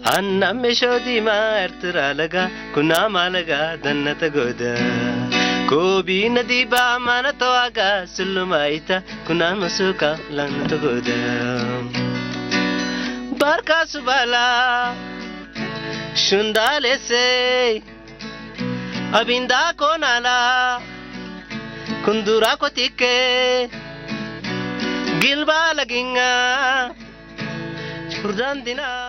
Anna me shodi ma ertira laga, kuna malaga danna ta goda. Kobi na diba mana tawaga, suluma ita, kuna masuka lana ta goda. Barka subala, shundale sei, abinda konala, kundura kotike, gilba laginga.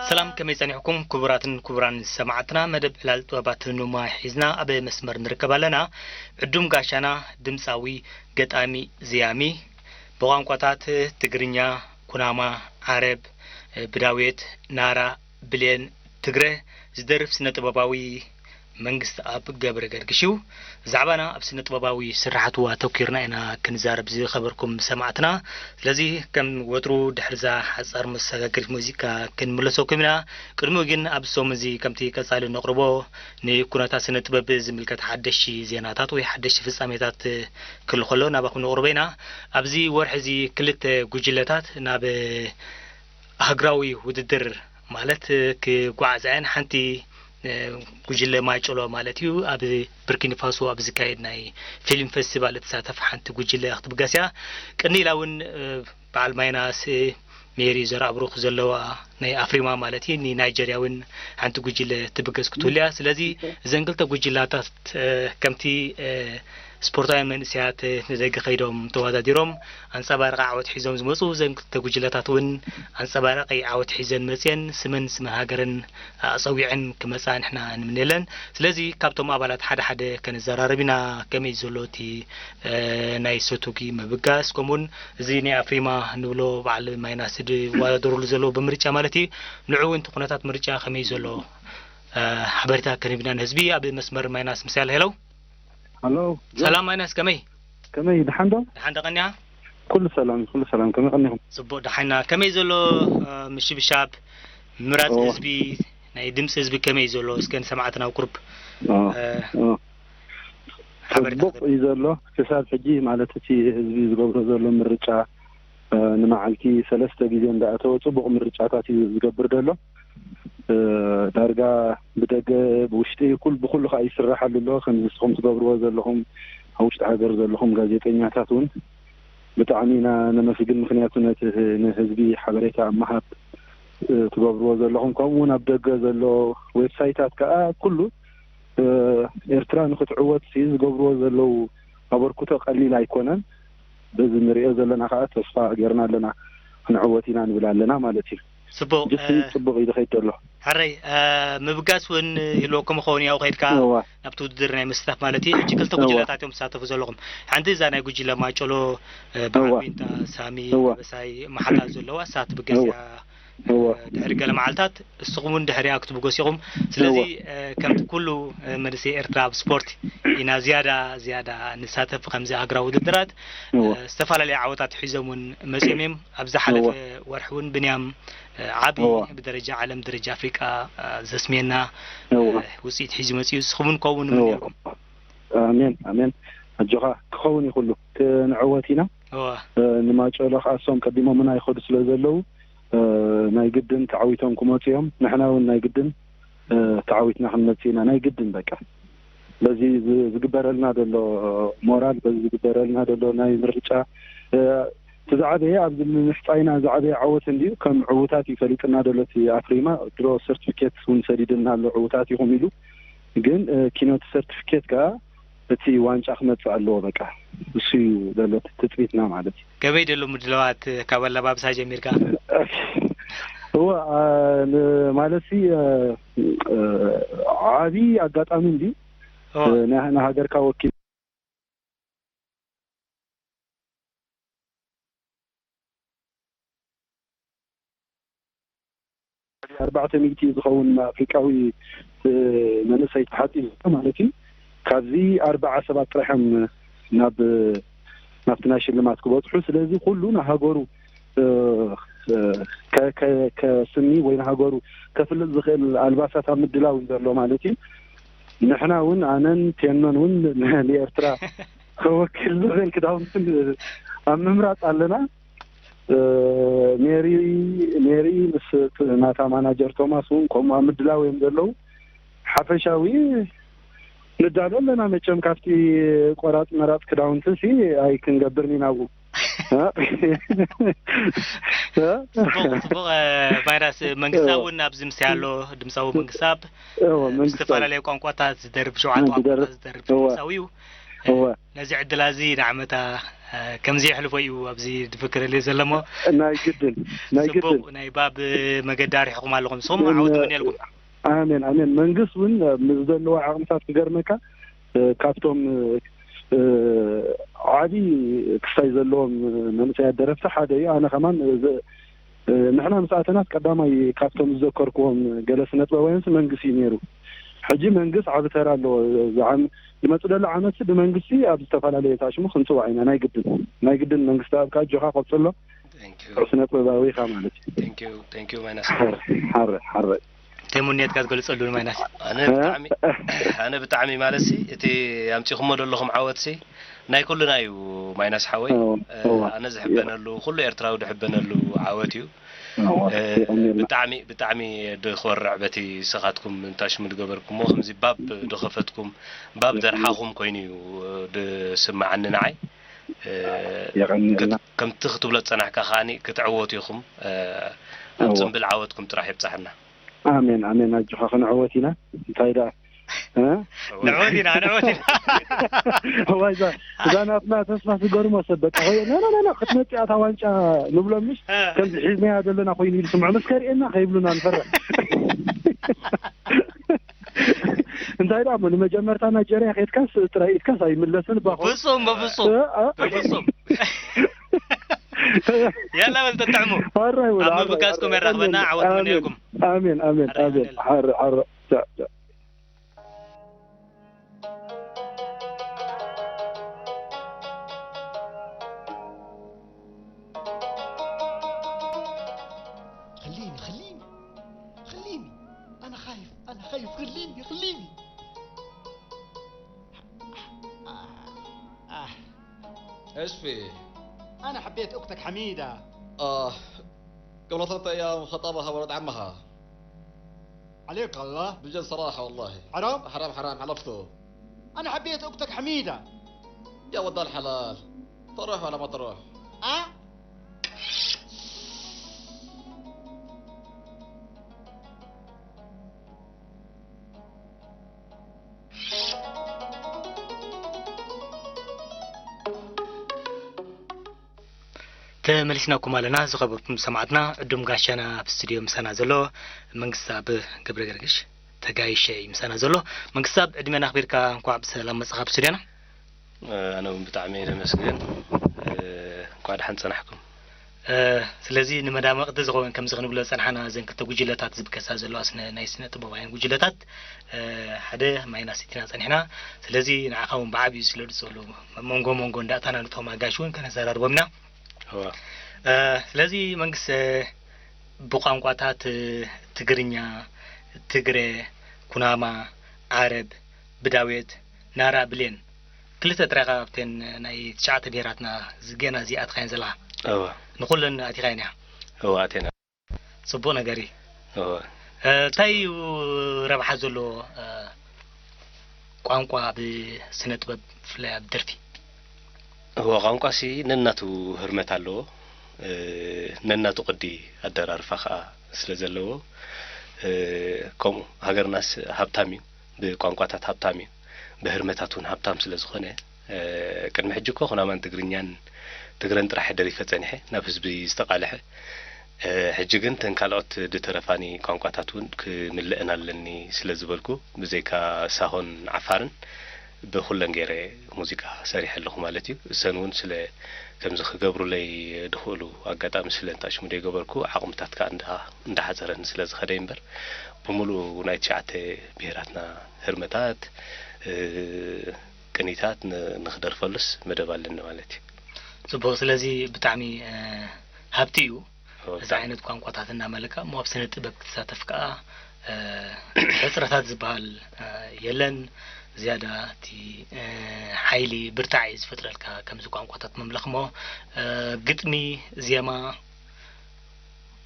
ሰላም፣ ከመይ ጸኒሕኩም ክቡራትን ክቡራን ሰማዕትና? መደብ ዕላል ጥበባት ንማ ሒዝና ኣብ መስመር ንርከብ ኣለና። ዕዱም ጋሻና ድምጻዊ፣ ገጣሚ፣ ዘያሚ፣ ብቋንቋታት ትግርኛ፣ ኩናማ፣ ዓረብ፣ ብዳዌት፣ ናራ፣ ብሌን፣ ትግረ ዝደርፍ ስነ ጥበባዊ መንግስትኣብ ገብረገርግሽ እዩ። ብዛዕባና ኣብ ስነ ጥበባዊ ስርሓቱ ኣተኲርና ኢና ክንዛረብ ዝኸበርኩም ሰማዕትና። ስለዚ ከም ወትሩ ድሕሪ እዛ ሓጻር መሰጋገሪት ሙዚቃ ክንምለሰኩም ኢና። ቅድሚኡ ግን ኣብዚ ሰሙን እዚ ከምቲ ቀጻሊ ነቕርቦ ንኩነታት ስነ ጥበብ ዝምልከት ሓደሽቲ ዜናታት ወይ ሓደሽቲ ፍጻሜታት ክህሉ ከሎ ናባኹም ነቕርቦ ኢና። ኣብዚ ወርሒ እዚ ክልተ ጉጅለታት ናብ ኣህግራዊ ውድድር ማለት ክጓዓዛ እየን። ሓንቲ ጉጅለ ማይጨሎ ማለት እዩ ኣብ ብርኪኒ ፋሶ ኣብ ዝካየድ ናይ ፊልም ፌስቲቫል እትሳተፍ ሓንቲ ጉጅለ ክትብገስ እያ። ቅኒ ኢላ እውን በዓል ማይናስ ሜሪ ዘርኣብሩኽ ዘለዋ ናይ ኣፍሪማ ማለት እዩ ንናይጀርያ እውን ሓንቲ ጉጅለ ትብገስ ክትህሉ እያ። ስለዚ እዘን ክልተ ጉጅላታት ከምቲ ስፖርታውያን መንእሰያት ንደገ ከይዶም ተወዳዲሮም ኣንጸባራቂ ዓወት ሒዞም ዝመጹ፣ እዘን ክልተ ጉጅለታት እውን ኣንጸባራቂ ዓወት ሒዘን መጽየን ስመን ስመ ሃገርን ኣጸዊዐን ክመጻ ንሕና ንምነየለን። ስለዚ ካብቶም ኣባላት ሓደ ሓደ ከነዘራርብ ኢና። ከመይ ዘሎ እቲ ናይ ሰቱጊ ምብጋስ፣ ከምኡውን እዚ ናይ ኣፍሪማ ንብሎ በዓል ማይናስ ዝወዳደሩሉ ዘለዉ ብምርጫ ማለት እዩ፣ ንዑ እውን እቲ ኩነታት ምርጫ ከመይ ዘሎ ሓበሬታ ከንህብና ንህዝቢ ኣብ መስመር ማይናስ ምሳይ ኣሎ። ሄሎ። ኣሎ። ሰላም ማይናስ፣ ከመይ? ከመይ፣ ደሓን ዶ? ደሓን ደቐንያ? ኩሉ ሰላም፣ ኩሉ ሰላም። ከመይ ቀኒኹም? ጽቡቕ፣ ደሓና። ከመይ ዘሎ ምሽብሻብ ምራጽ ህዝቢ፣ ናይ ድምጺ ህዝቢ ከመይ ዘሎ? እስከ ንሰማዕትና ኣብ ቁርብ ሓበሬታ ጽቡቕ እዩ ዘሎ። ክሳብ ሕጂ ማለት እቲ ህዝቢ ዝገብሮ ዘሎ ምርጫ፣ ንመዓልቲ ሰለስተ ግዜ እንዳኣተወ ጽቡቕ ምርጫታት እዩ ዝገብር ዘሎ። ዳርጋ ብደገ ብውሽጢ ኩል ብኩሉ ከዓ ይስራሓሉ ኣሎ። ከም ንስኹም ትገብርዎ ዘለኹም ኣብ ውሽጢ ሃገር ዘለኹም ጋዜጠኛታት እውን ብጣዕሚ ኢና ነመስግን። ምክንያቱ ነቲ ንህዝቢ ሓበሬታ ኣብ ምሃብ ትገብርዎ ዘለኹም ከምኡ እውን ኣብ ደገ ዘሎ ዌብሳይታት ከዓ ኩሉ ኤርትራ ንክትዕወት ዝገብርዎ ዘለዉ ኣበርክቶ ቀሊል ኣይኮነን። በዚ ንሪኦ ዘለና ከዓ ተስፋ ገይርና ኣለና፣ ክንዕወት ኢና ንብል ኣለና ማለት እዩ። ጽቡቕ። ጽቡቕ እዩ ዝኸይድ ዘሎ። ሕረይ፣ ምብጋስ እውን ይህልወኩም ይኸውን ያው ከይድካ ናብቲ ውድድር ናይ ምስታፍ ማለት እዩ። ሕጂ ክልተ ጉጅለታት እዮም ትሳተፉ ዘለኹም። ሓንቲ እዛ ናይ ጉጅለ ማጨሎ በዓል ዊንታ ሳሚ በሳይ መሓታ ዘለዋ እሳ ትብገስ እያ። ድሕሪ ገለ መዓልታት እስኹም እውን ድሕሪኣ ክትብገሱ ኢኹም። ስለዚ ከምቲ ኩሉ መንእሰይ ኤርትራ ኣብ ስፖርት ኢና ዝያዳ ዝያዳ ንሳተፍ። ከምዚ ሃገራዊ ውድድራት ዝተፈላለዩ ዓወታት ሒዞም እውን መፅዮም እዮም። ኣብ ዝሓለፈ ወርሒ እውን ብንያም ዓቢ ብደረጃ ዓለም ደረጃ ኣፍሪቃ ዘስምየና ውፅኢት ሒዙ መፅዩ። እስኹም እውን ከምኡ ንምነየልኩም። ኣሜን ኣሜን። ኣጆኻ ክኸውን እዩ ኩሉ። ክንዕወት ኢና። ንማጨሎ ከዓ እሶም ቀዲሞምና ይኸዱ ስለ ዘለዉ ናይ ግድን ተዓዊቶም ክመፁ እዮም። ንሕና እውን ናይ ግድን ተዓዊትና ክንመፅእ ኢና። ናይ ግድን በቃ በዚ ዝግበረልና ዘሎ ሞራል፣ በዚ ዝግበረልና ዘሎ ናይ ምርጫ እቲ ዝዓበየ ኣብዚ ምምሕፃይና ዝዓበየ ዓወት እንድዩ። ከም ዕዉታት እዩ ፈሊጥና ዘሎ እቲ ኣፍሪማ። ድሮ ሰርቲፊኬት እውን ሰዲድልና ኣሎ ዕዉታት ኢኹም ኢሉ። ግን ኪኖቲ ሰርቲፊኬት ከዓ እቲ ዋንጫ ክመፅእ ኣለዎ። በቃ እሱ እዩ ዘሎ ትፅቢትና ማለት እዩ። ከመይ ደሎ ምድለዋት ካብ ኣለባብሳ ጀሚርካ? እወ ማለት ሲ ዓብዪ ኣጋጣሚ እንዲ ንሃገርካ ወኪል ኣርባዕተ ሚእቲ ዝኸውን ኣፍሪቃዊ መንእሰይ ተሓፂ ማለት እዩ። ካብዚ ኣርባዓ ሰባት ጥራሕም ናብ ናብቲ ናይ ሽልማት ክበፅሑ። ስለዚ ኩሉ ንሃገሩ ከስኒ ወይ ንሃገሩ ከፍልጥ ዝኽእል ኣልባሳት ኣብ ምድላው እዩ ዘሎ ማለት እዩ። ንሕና እውን ኣነን ቴኖን እውን ንኤርትራ ከወክል ዝኽእል ክዳውንትን ኣብ ምምራፅ ኣለና። ሜሪ ሜሪ ምስ ናታ ማናጀር ቶማስ እውን ከምኡ ኣብ ምድላው እዮም ዘለዉ። ሓፈሻዊ ንዳሎ ኣለና። መቸም ካብቲ ቆራፅ መራፅ ክዳውንቲ ሲ ኣይክንገብርን ኢና ኣብኡ። ጽቡቕ ጽቡቕ። ቫይራስ መንግስታ እውን ኣብዚ ምሳይ ኣሎ። ድምፃዊ መንግስታብ ብዝተፈላለዩ ቋንቋታት ዝደርፍ ሸውዓተ ቋንቋታት ዝደርፍ ድምፃዊ እዩ። ነዚ ዕድላ እዚ ንዓመታ ከምዚ የሕልፎ እዩ ኣብዚ ድፍክረሉ ዘሎ። ናይ ግድን ናይ ግድን ናይ ባብ መገዲ ኣሪሕኹም ኣለኹም። ንስኹም ዓወት እምነየልኩም። ኣሜን ኣሜን። መንግስት እውን ምስ ዘለዎ ዓቕምታት ክገርመካ ካብቶም ዓቢ ክስታይ ዘለዎም መንእሰያት ደረፍቲ ሓደ እዩ። ኣነ ከማን ንሕና ምስ ኣተናስ ቀዳማይ ካብቶም ዝዘከርክዎም ገለ ስነጥበባውያንስ መንግስት እዩ ነይሩ። ሕጂ መንግስት ዓቢ ተራ ኣለዎ። ዝመጽእ ዘሎ ዓመት ብመንግስቲ ኣብ ዝተፈላለየ ታሽሙ ክንጽዋዕ ኢና። ናይ ግድን ናይ ግድን መንግስቲ ኣብካ ኣጆኻ ቀጽሎ። ስነጥበባዊ ኢኻ ማለት እዩ። ሓረ ሓረ ሓረ እንታይ ሙንየትካ ትገልጸሉ ንማይናስ? ኣነ ብጣዕሚ ኣነ ብጣዕሚ ማለት ሲ እቲ ኣምጺኹሞ ዘለኹም ዓወት ሲ ናይ ኩልና እዩ። ማይናስ ሓወይ ኣነ ዝሕበነሉ ኩሉ ኤርትራዊ ዝሕበነሉ ዓወት እዩ። ብጣዕሚ ብጣዕሚ ድኮርዕ በቲ ንስኻትኩም እንታሽሙ ዝገበርኩሞ ከምዚ ባብ ድኸፈትኩም ባብ ደርሓኹም ኮይኑ እዩ ድስምዓኒ ንዓይ። ከምቲ ክትብሎ ዝጸናሕካ ከኣ ክትዕወቱ ኢኹም። ኣብ ጽምብል ዓወትኩም ጥራሕ ይብጻሕና። ኣሜን ኣሜን ኣጆኻ ክንዕወት ኢና። እንታይ ደኣ ንዕወት ኢና ንዕወት ኢና። ዋይዛ እዛ ናትና ተስፋ ዝገርሞ ሰብ በቃ ሆየ ና ና ና ክትመጽእ እታ ዋንጫ ንብሎ ምሽ ከምዚ ሒዝናያ ዘለና ኮይኑ ኢሉ ስምዑ ምስ ከርእየና ከይብሉና ንፈርሕ። እንታይ ደኣ እሞ ንመጀመርታ ናይጀርያ ከድካስ ጥራይ ኢድካስ ኣይምለስን እባ ኾ። በፍጹም በፍጹም በፍጹም። ያላ በል ተጥዕሙ። ኣራይ ወላ ኣብ ምብጋስኩም የራኽበና። ዓወት ምንየልኩም። ኣሜን ኣሜን ኣሜን። ሓር ሓር خليني خليني خليني انا خايف انا خايف خليني خليني آه. آه. ايش في؟ انا حبيت اختك حميده. اه قبل ثلاثة ايام خطبها ولد عمها. عليك الله. بجد صراحة والله. حرام؟ حرام حرام حلفته. انا حبيت اختك حميده. يا ود الحلال، تروح ولا ما تروح؟ اه. ተመሊስናኩም ኣለና። ዝኸበርኩም ሰማዕትና፣ ዕዱም ጋሻና ኣብ ስቱድዮ ምሳና ዘሎ መንግስቲ ኣብ ገብረ ገርግሽ ተጋይሸ እዩ ምሳና ዘሎ። መንግስቲ ኣብ ዕድሜና ኣኽቢርካ እንኳዕ ብሰላም መጻኻ ኣብ ስቱድዮና። ኣነ እውን ብጣዕሚ እየ ዘመስግን። እንኳዕ ደሓን ጸናሕኩም። ስለዚ ንመዳመቕቲ ዝኸውን ከምዚ ክንብሎ ዝጸናሕና እዘን ክልተ ጉጅለታት ዝብገሳ ዘለዋ ናይ ስነ ጥበባውያን ጉጅለታት ሓደ ማይናስ ኢቲና ጸኒሕና። ስለዚ ንዓኻ እውን ብዓብዩ ስለ ዝጸሉ መንጎ መንጎ እንዳእታና ንቶም ኣጋሽ እውን ከነዘራርቦም ኢና። ስለዚ መንግስ ብቋንቋታት ትግርኛ፣ ትግረ፣ ኩናማ፣ ዓረብ፣ ብዳዌት፣ ናራ፣ ብሌን ክልተ ጥራይ ካብተን ናይ ትሽዓተ ብሄራትና ገና ዘይኣትኻየን ዘለኻ። እወ። ንኹለን ኣቲኻየን ኢኻ። እወ ኣቴና። ጽቡቕ ነገር እዩ። እወ። እ፣ እንታይ እዩ ረብሓ ዘለዎ፣ እ፣ ቋንቋ ኣብ ስነ ጥበብ ብፍላይ ኣብ ደርፊ? እወ፣ ቋንቋሲ ነናቱ ህርመት ኣለዎ። እ፣ ነናቱ ቅዲ ኣደራርፋ ከኣ ስለ ዘለዎ፣ እ፣ ከምኡ ሃገርናስ ሃብታም እዩ። ብቋንቋታት ሃብታም እዩ፣ ብህርመታት እውን ሃብታም ስለ ዝኾነ፣ ቅድሚ ሕጂ እኮ ኩናማን ትግርኛን ትግረን ጥራሕ ደሪፈ ጸኒሐ፣ ናብ ህዝቢ ዝተቓልሐ። ሕጂ ግን እተን ካልኦት ዝተረፋኒ ቋንቋታት እውን ክምልእን ኣለኒ ስለ ዝበልኩ፣ ብዘይካ ሳሆን ዓፋርን ብኹለን ገይረ ሙዚቃ ሰሪሐ ኣለኹ ማለት እዩ። እሰን እውን ስለ ከምዚ ክገብሩለይ ድኽእሉ ኣጋጣሚ ስለ እንታሽሙ ደይገበርኩ፣ ዓቕምታት ከኣ እንዳ እንዳሓጸረኒ ስለ ዝኸደ እዩ እምበር፣ ብምሉኡ ናይ ትሽዓተ ብሄራትና ህርመታት፣ ቅኒታት ን-፣ ንኽደርፈሉስ መደብ ኣለኒ ማለት እዩ። ጽቡቕ። ስለዚ ብጣዕሚ፣ እ፣ ሃብቲ እዩ። እዎ፣ እዚ ብጣዕሚ። ዓይነት ቋንቋታት እናመለካ እሞ ኣብ ስነ ጥበብ ክትሳተፍ ከኣ፣ እ፣ ሕጽረታት ዝበሃል፣ እ፣ የለን። ዝያዳ እቲ፣ እ፣ ሓይሊ ብርታዕ እዩ ዝፈጥረልካ ከምዚ ቋንቋታት ምምላኽ እሞ፣ እ፣ ግጥሚ፣ ዜማ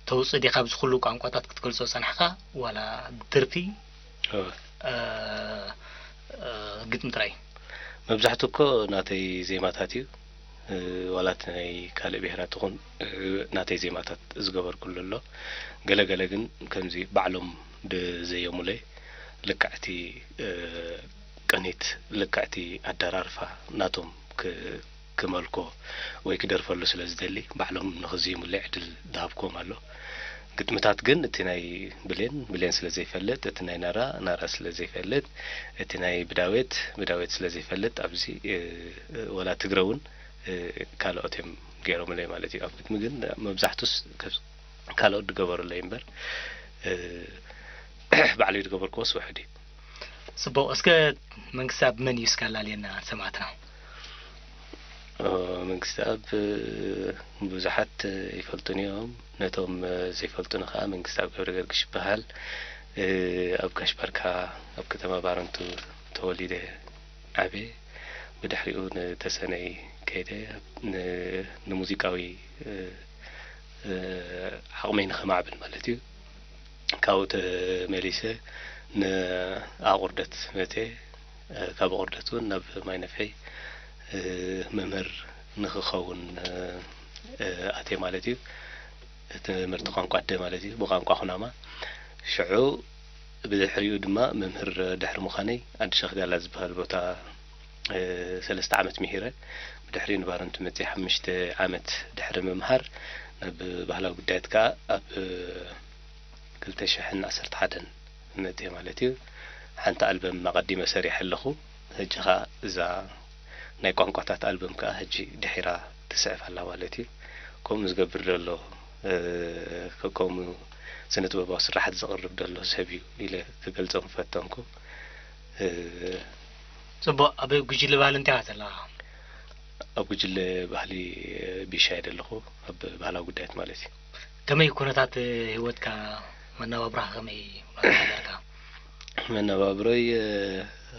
ተውጽእ ዲኻ ኣብዚ ኩሉ ቋንቋታት ክትገልጾ ዝጸናሕካ ዋላ ደርፊ፣ እወ። እ፣ እ፣ ግጥሚ ጥራይ? መብዛሕትኡ እኮ ናተይ ዜማታት እዩ። እ፣ ዋላ እቲ ናይ ካልእ ብሄራት ይኹን፣ እ፣ ናተይ ዜማታት ዝገበርኩሉ ኣሎ። ገለ ገለ ግን ከምዚ ባዕሎም ድዘየሙለይ ልክዕቲ፣ እ፣ ቅኒት፣ ልክዕቲ ኣደራርፋ ናቶም ክ-፣ ክመልኮ ወይ ክደርፈሉ ስለ ዝደሊ ባዕሎም ንኽዝይሙለይ ዕድል ዝሃብክዎም ኣሎ። ግጥምታት ግን እቲ ናይ ብሌን፣ ብሌን ስለ ዘይፈልጥ፣ እቲ ናይ ናራ፣ ናራ ስለ ዘይፈልጥ፣ እቲ ናይ ብዳዌት፣ ብዳዌት ስለ ዘይፈልጥ ኣብዚ፣ እ፣ ወላ ትግረ እውን፣ እ፣ ካልኦት እዮም ገይሮምለይ ማለት እዩ። ኣብ ግጥሚ ግን መብዛሕቱስ ከብ-፣ ካልኦት ዝገበሩለይ እምበር፣ እ፣ ባዕለይ ዝገበርክዎስ ውሑድ እዩ። ጽቡቕ። እስከ መንግስትኣብ መን እዩ እስከ ኣላልየና ንሰማዕትና? ኦ፣ መንግስትኣብ፣ እ፣ ብዙሓት ይፈልጡኒ እዮም። ነቶም፣ እ፣ ዘይፈልጡኒ ከኣ መንግስትኣብ ገብረገርግሽ ይበሃል። እ፣ ኣብ ጋሽ ባርካ ኣብ ከተማ ባረንቱ ተወሊደ ዓብየ። ብድሕሪኡ ንተሰነይ ከይደ ን-፣ ንሙዚቃዊ፣ እ፣ እ፣ ዓቕመይ ንኸማዕብል ማለት እዩ። ካብኡ ተመሊሰ ንኣቑርደት መጽየ። እ፣ ካብ ኣቑርደት እውን ናብ ማይ ነፍሒ፣ እ፣ መምህር ንኽኸውን፣ እ፣ እ፣ ኣትየ ማለት እዩ። ትምህርቲ ቋንቋ ኣደ ማለት እዩ፣ ብቋንቋ ኩናማ። ሽዑ ብድሕሪኡ ድማ መምህር ድሕሪ ምዃነይ፣ ኣዲ ሸኽ ጋላ ዝበሃል ቦታ፣ እ፣ ሰለስተ ዓመት ምሂረ። ብድሕሪኡ ንባረንቱ መጺአ ሓሙሽተ ዓመት ድሕሪ ምምሃር፣ ናብ ባህላዊ ጉዳያት ከኣ ኣብ ክልተ ሽሕን ዓሰርተ ሓደን መጺአ ማለት እዩ። ሓንቲ ኣልበም ኣቐዲመ ሰሪሐ ኣለኹ። ሕጂ ኸኣ እዛ ናይ ቋንቋታት ኣልበም ከኣ ሕጂ ድሒራ ትስዕብ ኣላ ማለት እዩ። ከምኡ ዝገብር ዘሎ፣ እ፣ ከ-፣ ከምኡ ስነ ጥበባዊ ስራሓት ዘቕርብ ዘሎ ሰብ እዩ ኢለ ክገልጾ ምፈተንኩ። እ፣ ጽቡቕ። ኣብ ጉጅለ ባህሊ እንታይ ኢኻ ዘለኻ? ኣብ ጉጅለ ባህሊ ቢሻ እየ ዘለኹ፣ ኣብ ባህላዊ ጉዳያት ማለት እዩ። ከመይ ኩነታት ህይወትካ፣ መነባብሮኻ ከመይ እዩ? መነባብሮይ፣ እ፣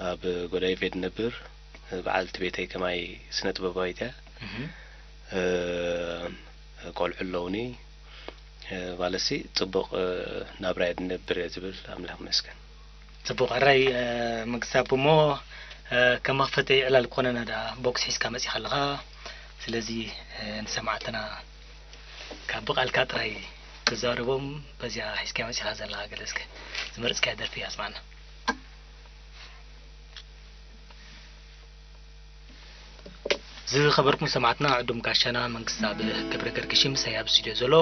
ኣብ ጎዳይፍ እየ ዝነብር። በዓልቲ ቤተይ ከማይ ስነ ጥበባዊት እያ። እህ። እ፣ ቆልዑ ኣለውኒ። እ፣ ማለትሲ ጽቡቕ፣ እ፣ ናብራ እየ ዝነብር እየ ዝብል፣ ኣምላኽ ይመስገን። ጽቡቕ። ሕራይ፣ እ፣ መንግስተኣብ እሞ፣ እ፣ ከም መኽፈቲ ዕላል ክኾነና ደኣ ቦክስ ሒዝካ መጺኻ ኣለኻ። ስለዚ፣ እ፣ ንሰማዕትና ካብ ብቓልካ ጥራይ ተዛረቦም፣ በዚኣ ሒዝካያ መጺኻ ዘለኻ ገለ እስከ ዝመረጽካያ ደርፊ ኣስማዕና። ዝኸበርኩም ሰማዕትና፣ ዕዱም ጋሻና መንግስተኣብ ገብረገርግሽ ምሳይ ኣብ ስቱድዮ ዘሎ፣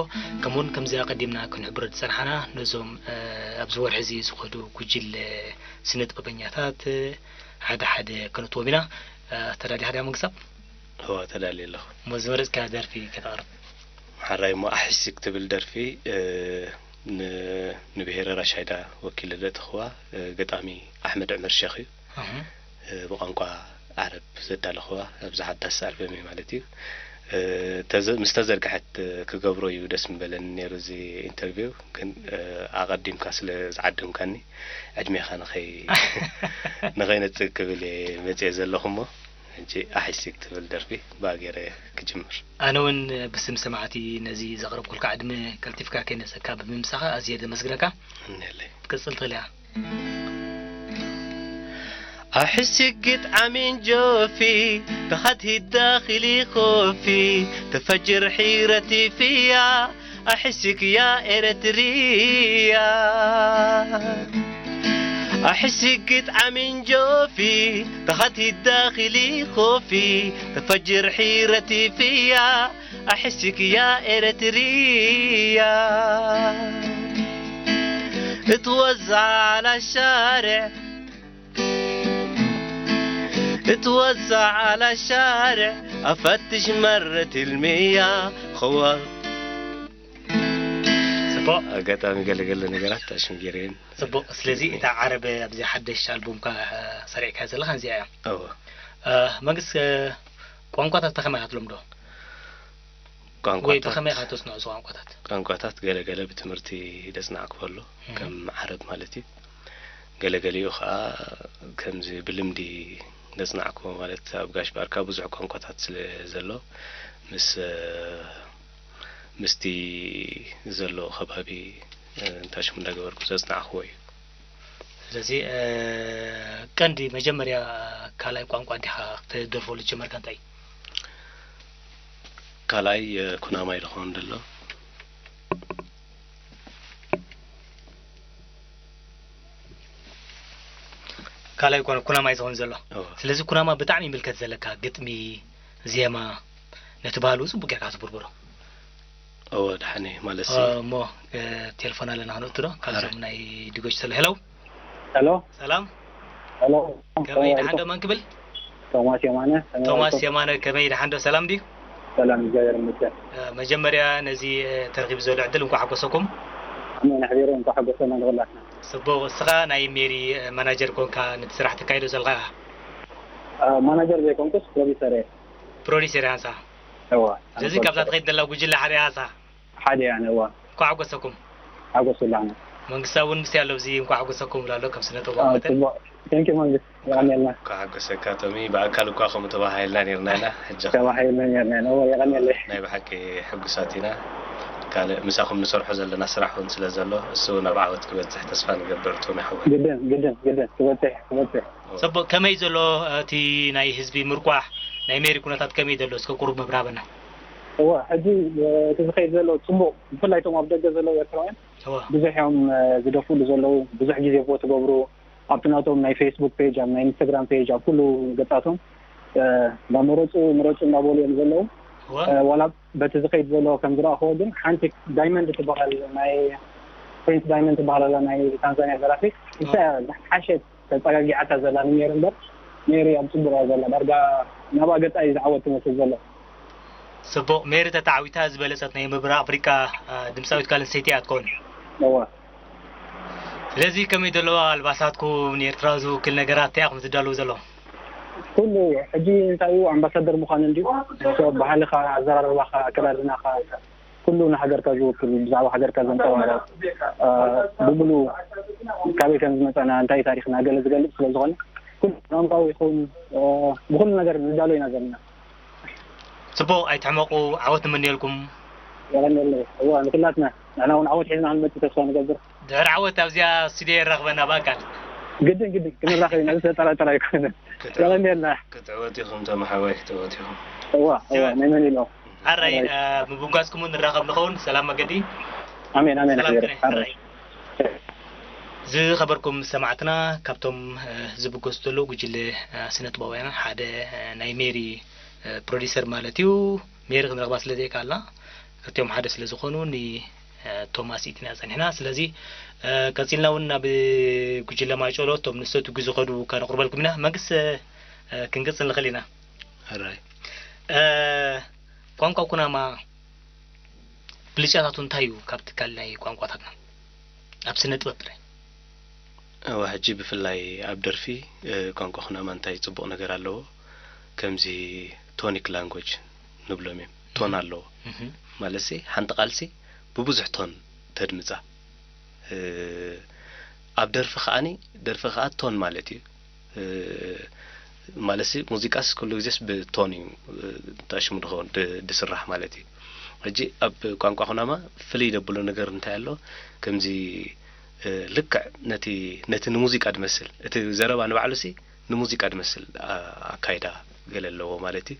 ከምኡውን ከምዚ ኣቐዲምና ክንሕብሮ ዝጸናሕና፣ ነዞም፣ እ፣ ኣብዚ ወርሒ እዚ ዝኸዱ ጉጅለ ስነ ጥበበኛታት፣ እ፣ ሓደ ሓደ ከነእትዎም ኢና። እ፣ ተዳሊኻ ድያ መንግስተኣብ? እወ፣ ተዳልየ ኣለኹ። እሞ ዝመረጽካያ ደርፊ ከተቕርብ? ሓራይ እሞ ኣሕሲክ ትብል ደርፊ፣ እ፣ ን-፣ ንብሄረ ራሻይዳ ወኪለ ዘእተኽዋ፣ እ፣ ገጣሚ ኣሕመድ ዕመር ሸኽ እዩ። እህ። እ፣ ብቋንቋ ዓረብ ዘዳለኽዋ ኣብዚ ሓዳስ ኣልበመይ ማለት እዩ። እ፣ ተዘ-፣ ምስ ተዘርግሐት፣ እ፣ ክገብሮ እዩ ደስ ምበለኒ ነይሩ እዚ ኢንተርቪው፣ ግን፣ እ፣ ኣቐዲምካ ስለ ዝዓደምካኒ ዕድሜኻ ንኸይ-፣ ንኸይነጽግ ክብል እየ መጽየ ዘለኹ እሞ፣ ሕጂ ኣሕሲክ ትብል ደርፊ ብኣ ገይረ ክጅምር። ኣነ እውን ብስም ሰማዕቲ ነዚ ዘቕረብኩልካ ዕድመ ቀልጢፍካ ከይነጸካ ብምምሳኻ ኣዝየ ዘመስግነካ። እነለይ። ክትቅጽል ትኽእል ኢኻ። ኣሕሲክ ግጥዓሚን ጆፊ፣ ተኸቲት ዳኺሊ ኮፊ፣ ተፈጅር ሒረቲ ፍያ፣ ኣሕሲክ ያ ኤረትርያ። ኣሕሲክ ግጥዓሚን ጆፊ፣ ተኸቲት ዳኺሊ ኮፊ፣ ተፈጅር ሒረቲ ፍያ፣ ኣሕሲክ ያ ኤረትርያ። اتوزع على الشارع، اتوزع على الشارع، أفتش مرة المياه، خوا. ጽቡቕ። ኣጋጣሚ ገለገለ ነገራት ኣሽም ገይረን። ጽቡቕ። ስለዚ እታ ዓረብ ኣብዚ ሓደሽ ኣልቡምካ፣ እ፣ ሰሪዕካ ዘለኻ እዚኣ እያ። እወ። እ፣ መንግስት፣ እ፣ ቋንቋታት ከመይ ኢኻ ትለምዶ? ወይ ቋንቋታት ብኸመይ ኢኻ ተጽንዖ እዚ ቋንቋታት? ቋንቋታት ገለ ገለ ብትምህርቲ ደጽናዕኩ ኣሎ፣ እህ። ከም ዓረብ ማለት እዩ። ገለ ገሊኡ ኸኣ ከምዚ ብልምዲ ደጽናዕኩ፣ ማለት ኣብ ጋሽ ባርካ ብዙሕ ቋንቋታት ስለ ዘሎ፣ ምስ፣ ምስቲ ዘሎ ከባቢ፣ እንታይ ሽሙ እንዳገበርኩ ዘጽናዕክዎ እዩ። ስለዚ፣ እ፣ ቀንዲ መጀመርያ ካልኣይ ቋንቋ እንዲኻ ክትደርፈሉ ዝጀመርካ እንታይ እዩ? ካልኣይ፣ እ፣ ኩናማይ ዝኸውን ዘሎ። ካልኣይ ኮነ ኩናማይ ዝኸውን ዘሎ። እወ። ስለዚ ኩናማ ብጣዕሚ ይምልከት ዘለካ፣ ግጥሚ፣ ዜማ፣ ነቲ ባህሉ ጽቡቅ ጌርካ ትብርብሮ። እወ፣ ደሓን እየ ማለት እ፣ እሞ፣ እ፣ ቴሌፎን ኣለና፣ ክነእቱ ዶ? ካብዞም ኣረ። ናይ ዲጎች ተሎ። ሄሎ። ሄሎ። ሰላም። ሄሎ። ከመይ፣ ከመይ ደሓን ዶ? ኣልኩም? መን ክብል? ቶማስ የማነ። ከመይ ቶማስ ኣልኩም? የማነ፣ ከመይ፣ ደሓን ዶ? ሰላም ድዩ? ሰላም፣ እግዚኣብሔር ይመስገን። እ፣ መጀመርያ ነዚ፣ እ፣ ተረኺቡ ዘሎ ዕድል እንኳዕ ሓጎሰኩም። ኣሜን፣ ኣሕቢሩ እንኳዕ ሓጎሰና ንኹላትና። ጽቡቕ። እስኻ ናይ ሜሪ፣ እ፣ ማናጀር ኮንካ ነቲ ስራሕ ተካይዶ ዘለኻ ኢኻ? እ፣ ማናጀር ዘይኮንኩስ ፕሮዲሰር እየ። ፕሮዲሰር ኢኻ ንስኻ? እወ፣ ኣነ ስለዚ ካብዛ ፕሮዲሰር። ትኸይድ ዘላ ጉጅለ ሓደ ኢኻ ንስኻ? ሓደ እየ ኣነ፣ እወ። እንኳዕ ሓጎሰኩም። ሓጎስ ኩላህና። መንግስቲ እውን ምስቲ ኣሎ፣ ኣብዚ እንኳዕ ሓጎሰኩም ይብላ ኣሎ፣ ከም ስነ ጥበባዊ ኣዎ፣ መጠን። ጽቡቕ። ቴንክ ዩ መንግስቲ፣ የቐንየልና። እንኳዕ ሓጎሰካ ቶሚ። ብኣካል እኳ ከምኡ ተባሃሂልና ኔርና ኢና፣ ሕጂ ኸ ተባሂልና ኔርና ኢና፣ እወ፣ የቐንየለይ። ናይ ብሓቂ ሕጉሳት ኢና። ካልእ ምሳኹም ንሰርሖ ዘለና ስራሕ እውን ስለ ዘሎ፣ እሱ እውን ኣብ ዓወት ክበጽሕ ተስፋ ንገብር ቶሚ ሓወይ። ግድን፣ ግድን፣ ግድን፣ ክበጽሕ፣ ክበጽሕ። ጽቡቕ፣ ከመይ ዘሎ እቲ ናይ ህዝቢ ምርቋሕ፣ ናይ ሜሪ ኩነታት ከመይ ዘሎ? እስከ ቁሩብ ምብራህ በና። እወ፣ ሕጂ፣ እ፣ እቲ ዝኸይድ ዘሎ ጽቡቕ፣ ብፍላይ እቶም ኣብ ደገ ዘለዉ ኤርትራውያን እወ። ብዙሕ እዮም፣ እ፣ ዝደፍእሉ ዘለዉ፣ ብዙሕ ግዜ ቮት ትገብሩ፣ ኣብቲ ናቶም ናይ ፌስቡክ ፔጅ፣ ኣብ ናይ ኢንስታግራም ፔጅ፣ ኣብ ኩሉ ገጻቶም፣ እ፣ እንዳመረጹ ምረጹ እንዳበሉ እዮም ዘለዉ። እወ። እ፣ ዋላ በቲ ዝኸይድ ዘሎ ከም ዝረኣኽዎ ግን ሓንቲ ዳይመንድ ትበሃል ናይ ፕሪንስ ዳይመንድ ትበሃል ኣላ ናይ ታንዛንያ ደራፊት፣ እወ። ንሳ እያ ዝሓሸት ተጸጋጊዓታ ዘላ ንሜሪ እምበር፣ ሜሪ ኣብ ጽቡቕ እያ ዘላ። ዳርጋ ናብኣ ገጻ እዩ ዝዓወት ትመስል ዘሎ። ጽቡቕ፣ ሜሪ ተተዓዊታ ዝበለጸት ናይ ምብራቕ ኣፍሪቃ፣ እ፣ ድምጻዊት ጓል ኣንስተይቲ እያ ትኸውን። እወ። ስለዚ ከመይ ዘለዋ ኣልባሳትኩም ንኤርትራ ዝውክል ነገራት እንታይ ኢኹም ትዳለዉ ዘለኹም? ኩሉ ሕጂ እንታይ እዩ ኣምባሳደር ምዃን እንድዩ። እወ። ባህልኻ፣ ኣዘራርባኻ፣ ኣከዳድናኻ፣ ኩሉ ንሃገርካ ዝውክል፣ ብዛዕባ ሃገርካ ዘንጸባርቕ፣ እ፣ ብምሉኡ ካበይ ከም ዝመጸና፣ እንታይ ታሪኽና ገለ ዝገልጽ ስለ ዝኾነ፣ ኩሉ ቋንቋዊ ይኹን፣ እ፣ ብኹሉ ነገር ንዳሎ ኢና ዘለና። ጽቡቕ፣ ኣይትሕመቑ፣ ዓወት ንምንየልኩም። የቐንየለይ። እወ፣ ንኹላትና። ንሕና እውን ዓወት ሒዝና ክንመጽእ ተስፋ ንገብር። ድሕሪ ዓወት ኣብዚኣ ስቱድዮ የራኽበና ብኣካል። ግድን፣ ግድን፣ ክንራኸብ ኢና፣ ዝተጠራጠረ ኣይኮነን። ክትዕወት፣ የቐንየልና። ክትዕወት ኢኹም ቶም ሓወይ፣ ክትዕወት ኢኹም። እወ፣ እወ፣ ናይ መን ኢሎም። ኣራይ፣ ኣራይ። እ፣ ምብጓስኩም ንራኸብ ንኸውን። ሰላም መገዲ። ኣሜን፣ ኣሜን፣ ሰላም ኣሕቢሩ። ክነ። ኣራይ። ኣራይ። ዝኸበርኩም ሰማዕትና፣ ካብቶም፣ እ፣ ዝብገሱ ዘለዉ ጉጅለ፣ እ፣ ስነ ጥበባውያን ሓደ፣ እ፣ ናይ ሜሪ፣ እ፣ ፕሮዲሰር ማለት እዩ። ሜሪ ክንረኽባ ስለ ዘይከኣልና፣ ክልቲኦም ሓደ ስለ ዝኾኑ፣ ን፣ እ፣ ቶማስ ኢትና ጸኒሕና። ስለዚ፣ እ፣ ቀጺልና እውን ናብ ጉጅለ ማይጨሎ፣ እቶም ንሰትጉ ዝኸዱ ከነቕርበልኩም ኢና። መንግስቲ፣ እ፣ ክንቅጽል ንኽእል ኢና። ሕራይ። እ፣ ቋንቋ ኩናማ ብልጫታቱ እንታይ እዩ ካብቲ ካልእ ናይ ቋንቋታትና? ኣብ ስነ ጥበብ ጥራይ። እወ፣ ሕጂ ብፍላይ ኣብ ደርፊ፣ እ፣ ቋንቋ ኩናማ እንታይ ጽቡቕ ነገር ኣለዎ? ከምዚ ቶኒክ ላንጉጅ ንብሎም እዮም። ቶን እህ። ኣለዎ። እህ። ማለትሲ፣ ሓንቲ ቃልሲ ብብዙሕ ቶን ተድምጻ። እ፣ ኣብ ደርፊ ከኣኒ፣ ደርፊ ከኣ ቶን ማለት እዩ። እ፣ ማለትሲ፣ ሙዚቃስ ኩሉ ግዜስ ብቶን እዩ፣ እ፣ ተኣሽሙ ድኸውን፣ ድ-፣ ድስራሕ ማለት እዩ። ሕጂ ኣብ ቋንቋ ኩናማ ፍልይ ደብሎ ነገር እንታይ ኣሎ? ከምዚ፣ እ፣ ልክዕ ነቲ፣ ነቲ ንሙዚቃ ድመስል፣ እቲ ዘረባ ንባዕሉሲ ንሙዚቃ ድመስል ኣ-፣ ኣካይዳ ገለ ኣለዎ ማለት እዩ።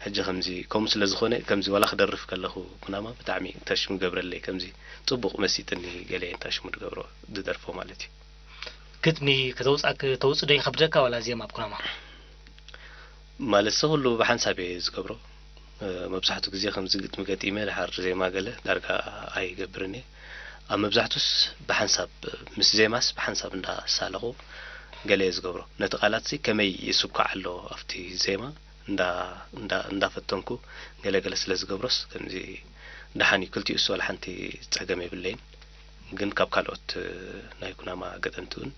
ሕጂ ከምዚ፣ ከምኡ ስለ ዝኾነ፣ ከምዚ ዋላ ክደርፍ ከለኹ ኩናማ ብጣዕሚ ተሽሙ ገብረለይ፣ ከምዚ ጽቡቕ መሲጥኒ ገለ እንታይ ሽሙ ድገብሮ፣ ድደርፎ ማለት እዩ። ግጥሚ ከተውጽኣ-፣ ከተውጽእ ዶ ይኸብደካ ዋላ ዜማ ኣብ ኩናማ? ማለት ሰብ ኩሉ ብሓንሳብ እየ ዝገብሮ። እ፣ መብዛሕትኡ ግዜ ከምዚ ግጥሚ ገጢመ ድሓር ዜማ ገለ ዳርጋ ኣይገብርን እየ። ኣብ መብዛሕትኡስ ብሓንሳብ፣ ምስ ዜማስ ብሓንሳብ እንዳሳለኹ ገለ እየ ዝገብሮ። ነቲ ቃላትሲ ከመይ ይስኳዕ ኣሎ ኣብቲ ዜማ እንዳ-፣ እንዳ-፣ እንዳፈተንኩ ገለ ገለ ስለ ዝገብሮስ ከምዚ ደሓን እዩ። ክልቲኡስ ዋላ ሓንቲ ጸገም የብለይን። ግን ካብ ካልኦት ናይ ኩናማ ገጠምቲ እውን